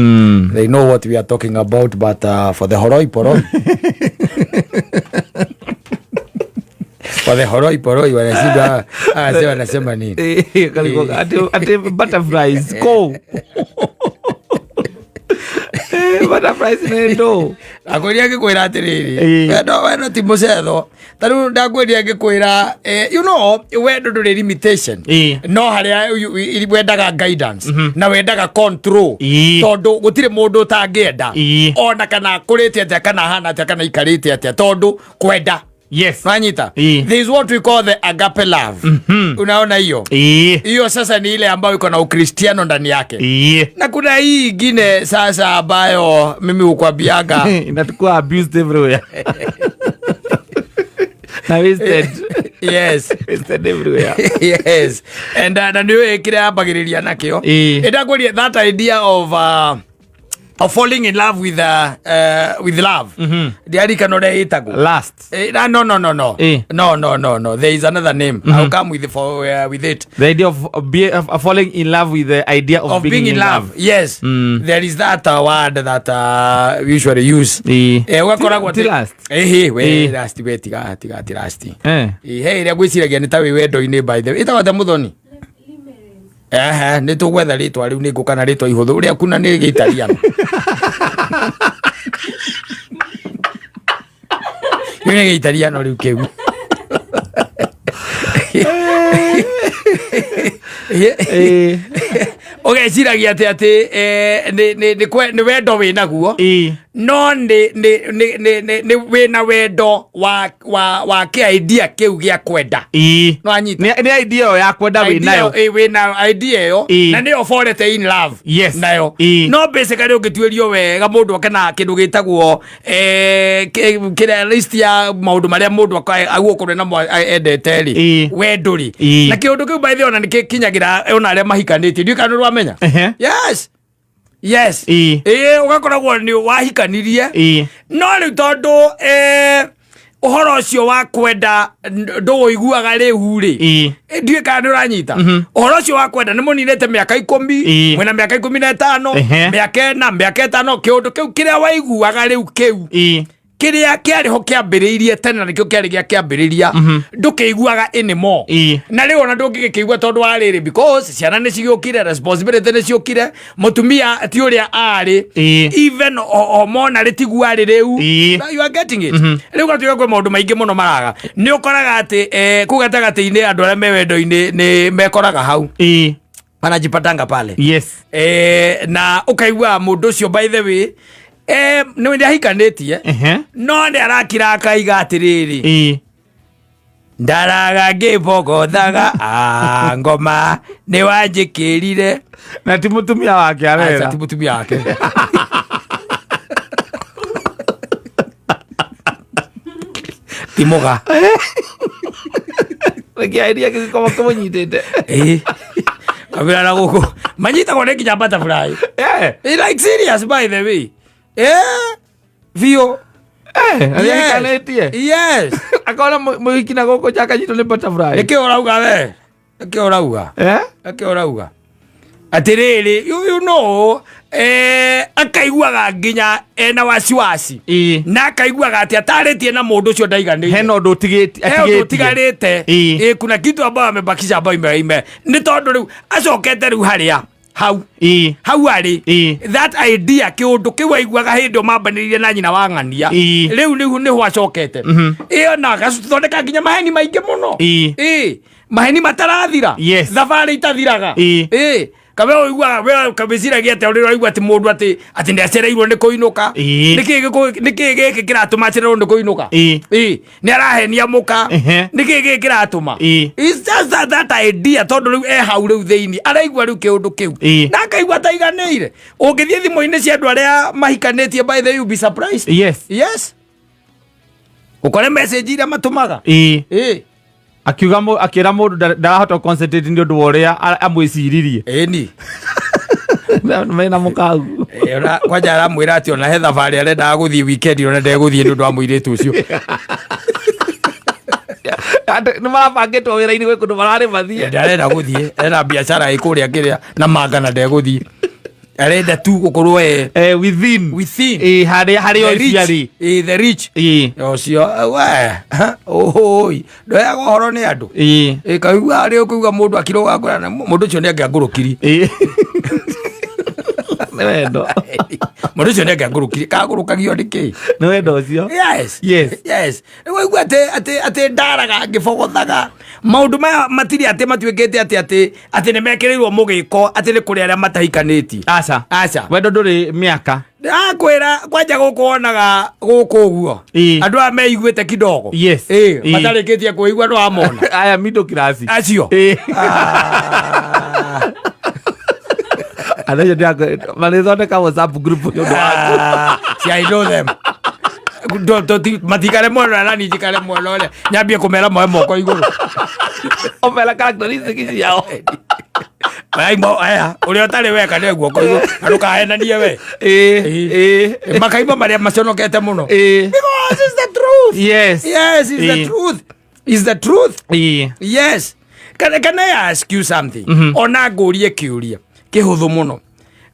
they know what we are talking about. But for the horoi poroi, for the horoi poroi, wanashindwa wanasema nini? Ĩĩ, ũkarigwo atĩ butterflies kũu. Eh, butterflies nĩ ndũ. Akwĩria ngĩkwĩra atĩrĩrĩ, Ĩĩ. wendo ti mũcetho. Ta rĩu ndakwĩria ngĩkwĩra, wendo ndũrĩ limitation. Ĩĩ. No harĩa wendaga guidance na wendaga control, Ĩĩ. tondũ gũtirĩ mũndũ ũtangĩenda, Ĩĩ. ona kana akũrĩte atĩa, kana ahana atĩa, kana aikarĩte atĩa, tondũ kwenda. Yes. Wanyita? Ĩĩ. There is what we call the agape love. Unaona hiyo? Ĩĩ. Hiyo sasa ni ile ambayo iko na Ukristiano ndani yake. Ĩĩ. Na kuna hii ingine sasa ambayo mimi hukwambiaga Inatukua abused everywhere. Na wasted. Yes. Wasted everywhere. Yes. And na nĩ kĩrĩa yambagĩrĩria nakĩo. Ĩĩ. Ĩndakũria that idea of falling in love with love. Ndiarikana ũrĩa ĩtagwo. Last. No. Eh. No. There is another name. I'll come with it. The idea of falling in love with the idea of, Of being in love. Yes. There is that word that we usually use. Ĩĩ. Ũgakoragwo Ti last. Ĩhĩ, we Ĩĩ. last, we tiga ti last. Eh. Ĩĩ, he ĩrĩa ngwĩciragia nĩ ta wĩ wendo-inĩ, by the way. Ĩtagwo atĩa mũthoni? Ehe, nĩ tũgwetha rĩtwa rĩu, nĩ ngũka na rĩtwa ihũthũ ũrĩa kuna nĩ gĩitariano. Kĩu nĩ gĩitariano rĩu kĩu. Ĩĩ. Ũgeciragia atĩ nĩ wendo wĩ naguo, Ĩĩ. no nĩ wĩna wendo wa kĩ idea kĩu gĩa kwenda. Ĩĩ. No anyita? Nĩ idea ĩyo ya kwenda wĩ nayo. Wĩna idea ĩyo na nĩyo forete in love Yes. nayo. Ĩĩ. No basically ũngĩtuĩrio wega, mũndũ oke na kĩndũ gĩtagwo kĩrĩa list ya maũndũ marĩa mũndũ agũkorwo namo endete rĩ, wendo rĩ, na kĩũndũ kĩu by the way ona nĩkĩkinyagĩra ona arĩa mahikanĩtie, ndiũĩ kana nĩ ũramenya. Yes. Ĩĩ, ũgakoragwo nĩ wahikanirie, no rĩu tondũ ũhoro ũcio wa kwenda ndũũiguaga rĩu rĩ, ndiũĩ kana nĩ ũranyita ũhoro ũcio wa kwenda, nĩ mũninĩte mĩaka 10, mwĩna mĩaka 15, mĩaka 4, mĩaka 5, kĩũndũ kĩu kĩrĩa waiguaga rĩu kĩu. Kĩrĩa kĩarĩ ho kĩambĩrĩirie tene na nĩkĩo kĩarĩ gĩa kĩambĩrĩria ndũkĩiguaga anymore. Na rĩu ona ndũngĩgĩkĩigua tondũ wa rĩrĩ, because ciana nĩ cigĩũkire, responsibility nĩ ciũkire, mũtumia ti ũrĩa arĩ. Even o mona rĩ tiguo arĩ rĩu. You are getting it? Rĩu gatuĩka kwĩ maũndũ maingĩ mũno maraga nĩ ũkoraga atĩ kũu gatagatĩ-inĩ andũ arĩa me wendo-inĩ nĩ mekoraga hau, wanajipatanga pale. Na ũkaigua mũndũ ũcio, by the way, nĩ nĩ ahikanĩtie, no nĩ arakira akaiga atĩrĩrĩ, ndaraga ngĩbogothaga, ah, ngoma nĩ wanjĩkĩrire. Na ti mũtumia wake Aca, arera. ti mũtumia wake. Ti mũga. Reke gĩkorwo kĩmũnyitĩte. Ĩĩ, kabira na gũkũ manyitagwo nĩ nginya butterfly. Like serious, by the way, biũ. Arĩa ahikanĩtie. Yes. Akona mũhiki na gũkũ nja akanyitwo nĩ butterfly. Nĩkĩ ũrauga we? Nĩkĩ ũrauga? Nĩkĩ ũrauga atĩrĩrĩ, akaiguaga nginya ena wasiwasi na akaiguaga atĩ atarĩtie na mũndũ ũcio ndaiganĩire. Hena ũndũ ũtigĩtie. He ũndũ ũtigarĩte. Ĩĩ. Ĩ, kuna kitu ambayo amebakisha ambayo ime nĩ tondũ rĩu acokete rĩu harĩa hau hau arĩ. That idea, kĩũndũ kĩu aiguaga hĩndĩ ĩyo mambanĩrĩire na nyina wa ng'ania, rĩu rĩu nĩho acokete. Ĩyo na agathondeka nginya maheni maingĩ mũno. Ĩĩ, maheni matarathira. Thabarĩ itathiraga. Ĩĩ, kabe ũiguaga we kamĩciragia atĩa ũrĩa ũraigua atĩ mũndũ atĩ nĩ acereirwo nĩ kũinũka? Nĩkĩ gĩkĩ kĩratũma acereirwo nĩ kũinũka? Ĩĩ, nĩ arahenia mũka. Nĩkĩ gĩkĩ kĩratũma? It's just that idea, tondũ rĩu e hau rĩu thĩinĩ araigua rĩu kĩũndũ kĩu na akaigua ataiganĩire. Ũngĩthiĩ thimũ-inĩ cia andũ arĩa mahikanĩtie, by the way, you'll be surprised. Yes, ũkore message iria matũmaga. Ĩĩ. Akiuga akĩra mũndũ ndarahota concentrate nĩ ũndũ wa ũrĩa amwĩciririe. Ĩni. Mena mũkau. Eh, ona kwanja aramwĩra atĩ ona he thabarĩ arendaga gũthiĩ weekend, ona ndegũthiĩ nĩ ũndũ wa mũirĩtu ũcio. Nĩ marabangĩtwo wĩra-inĩ gwĩ kũndũ mararĩ mathiĩ. Ndarenda gũthiĩ, ena biacara ĩ kũrĩa kĩrĩa na manga na ndegũthiĩ, arenda tu gũkorwo e within. Within. Harĩa the rich. ũcio arĩ. The rich. Ũcio we ũhũi ndoyaga ũhoro nĩ andũ. Kaigua arĩ ũkũigua mũndũ akirũga kwĩra mũndũ ũcio nĩ angĩangũrũkirie. Nĩ wendo. Mũndũ ũcio nĩ angĩangũrũkirie, kagũrũkagio nĩ kĩ? Nĩ wendo ũcio. Yes. Yes, waigua atĩ ndaraga ngĩbogothaga maũndũ maya matirĩ atĩ matuĩkĩte atĩ nĩ mekĩrĩirwo mũgĩko atĩ nĩ kũrĩ arĩa matahikanĩtie. Aca. Aca. Wendo ndũrĩ mĩaka. Ndakwĩra kwanja gũkũ wonaga gũkũ ũguo andũ aya meiguĩte kidogo. Matarĩkĩtie kwĩigua ndwamona. Aya middle class. Acio. Ah. Andũ acio marĩthondeka WhatsApp group nĩ ũndũ waku. Ah, see, I know them. Matikare mwena na niĩ njikare mwena ũrĩa nyambie kũmera moe moko igũrũ. Ũmera characteristics ciao. Aya ũrĩa ũtarĩ weka nĩ guoko igũrũ na ndũkahenanie we. Makaimba marĩa maconokete mũno. Because it's the truth. Yes, it's the truth, it's the truth. Yes. Can I ask you something? Ona ngũrie kĩũria kĩhũthũ mũno,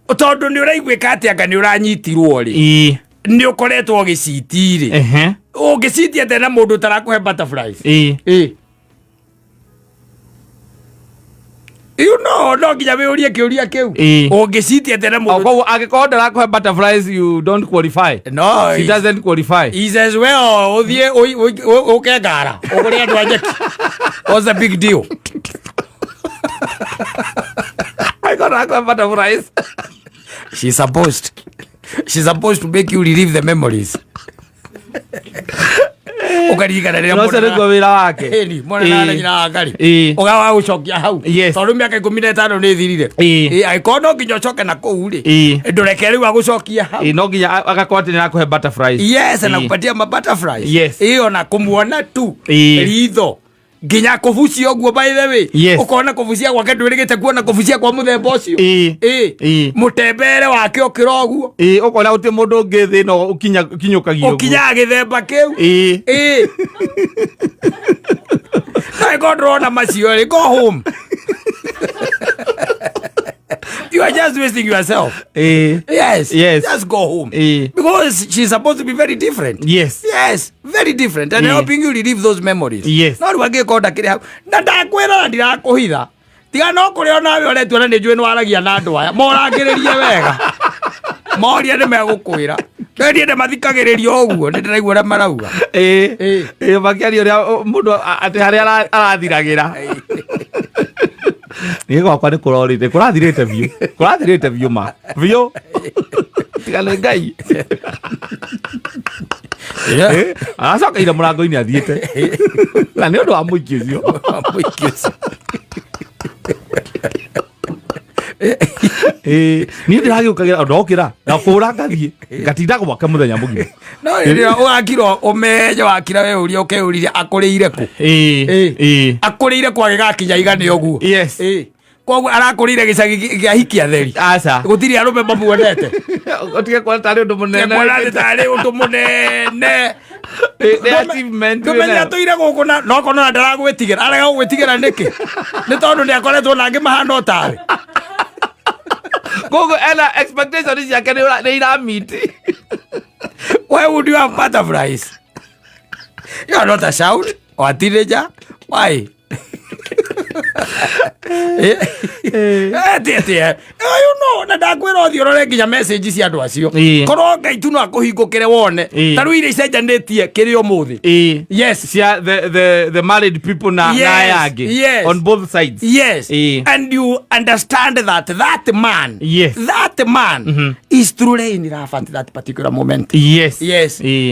tondũ nĩ ũraiguĩka atĩ anga nĩ ũranyitirwo rĩ, nĩ ũkoretwo ũgĩciti rĩ, ũngĩciti atĩa na mũndũ ũtarakũhe butterflies? No nginya wĩũrie kĩũria kĩu. Ũngĩciti atĩa na mũndũ Koguo angĩkorwo ndarakũhe butterflies, you don't qualify. No. She doesn't qualify. He says, well, ũthiĩ ũke ngara ũgũre andũ a nyeki. What's the big deal? Angĩkorwo ndarakũhe butterflies. She's supposed to make you relive the memories, ũkaririkana rĩrĩa No ũcio nĩguo wĩra wake. Ĩni, mwana na nyina wa ngari ũgawa gũcokia hau tondũ mĩaka 15 nĩ ĩthirire. Angĩkorwo no nginya ũcoke na kũu rĩ, ndũreke rĩu agũcokia hau. Ĩĩ, no nginya agakorwo atĩ nĩarakũhe butterflies. Yes, anakupatia ma butterflies. Ĩyo na kũmuona tu ritho nginya kũbucia ũguo, by the way, ũkona kũbucia gwake ndwĩrĩgĩte kuona kũbucia kwa mũthemba ũcio. Mũtembere wake ũkĩra ũguo. Ĩĩ, ũkona gũtirĩ mũndũ ũngĩ thĩ ĩno ũkinyũkagia ũguo. Ũkinyaga gĩthemba kĩu. Ĩĩ, no ĩkorwo ndũrona macio rĩ, go home, you are just just wasting yourself. Yes. Yes. Just go home. Because she's supposed to be very different. Yes, very different and helping you relive those memories. No rĩu angĩkorwo ndakĩrĩ hau na ndakwĩra na ndirakũhitha, tiga no kũrĩa onawe ũretua, na nĩ njũĩ nĩ waragia na andũ aya, morangĩrĩrie wega, moria nĩ megũkwĩra. Niĩ ndĩmathikagĩrĩria ũguo, nĩ ndĩraigua ũrĩa marauga. Ĩĩ, makĩaria ũrĩa mũndũ atĩ harĩa arathiragĩra. Niĩ gwakwa nĩ kũrorĩte, kũrathirĩte biũ, kũrathirĩte biũ, ma biũ, tiga nĩ Ngai. Aracokeire mũrango-inĩ athiĩte na nĩ ũndũ wa mũingĩ ũcio. Mũingĩ ũcio. Niĩ ndĩragĩũkagĩra ndokĩra na kũra ngathiĩ ngatinda gwake mũthenya mũgima. No rĩrĩa ũgakira ũmenye wakira we ũria ũkeyũria akũrĩire kũ. Akũrĩire kũ agĩgakinya igane ũguo? Koguo arakũrĩire gĩcagi gĩa hiki atheri. Aca. Gũtirĩ arũme mamuonete. Ũtige kuona tarĩ ũndũ mũnene. Kuona atĩ tarĩ ũndũ mũnene. Nĩ achievement. Ndũmenye atũire gũkũ na no kono na ndaragwĩtigĩra, arega gũgwĩtigĩra nĩkĩ? Nĩ tondũ nĩ akoretwo na angĩ mahana o tawe. Koguo ena expectation ciake nĩ iramiti. Why would you have butterflies? You are not a child or a teenager. Why? Ati, you know, na ndakwĩra ũthiĩ ũrore nginya message cia andũ acio. Korwo Ngai tu no akũhingũkĩre wone. Ta rĩu iria icenjanĩtie kĩrĩ ũmũthĩ. Yes. Cia the married people na na aya angĩ. On both sides. And you understand that that man, that man is truly in love at that particular moment.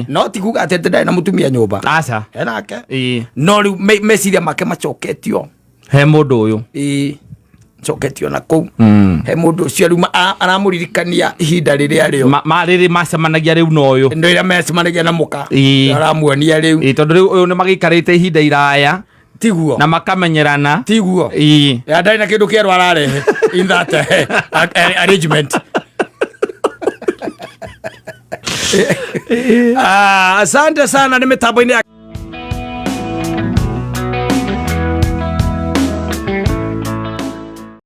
No ti kuga atĩ ndarĩ na mũtumia nyũmba. Aca. Enake. No rĩu meciria make macoketio He mũndũ ũyũ. Ĩĩ, coketio na kũu he mũndũ ũcio rĩu aramũririkania ihinda rĩrĩa rĩo Rĩrĩ macemanagia rĩu na ũyũ. Ndũ ĩrĩa mecemanagia na mũka. Aramuonia rĩu. Tondũ rĩu ũyũ nĩ magĩikarĩte ihinda iraya Tiguo. Na makamenyerana. Tiguo. Ya ndarĩ na kĩndũ kĩerũ ararehe in that arrangement. Ah, asante sana, nĩ mĩtambo-inĩ ya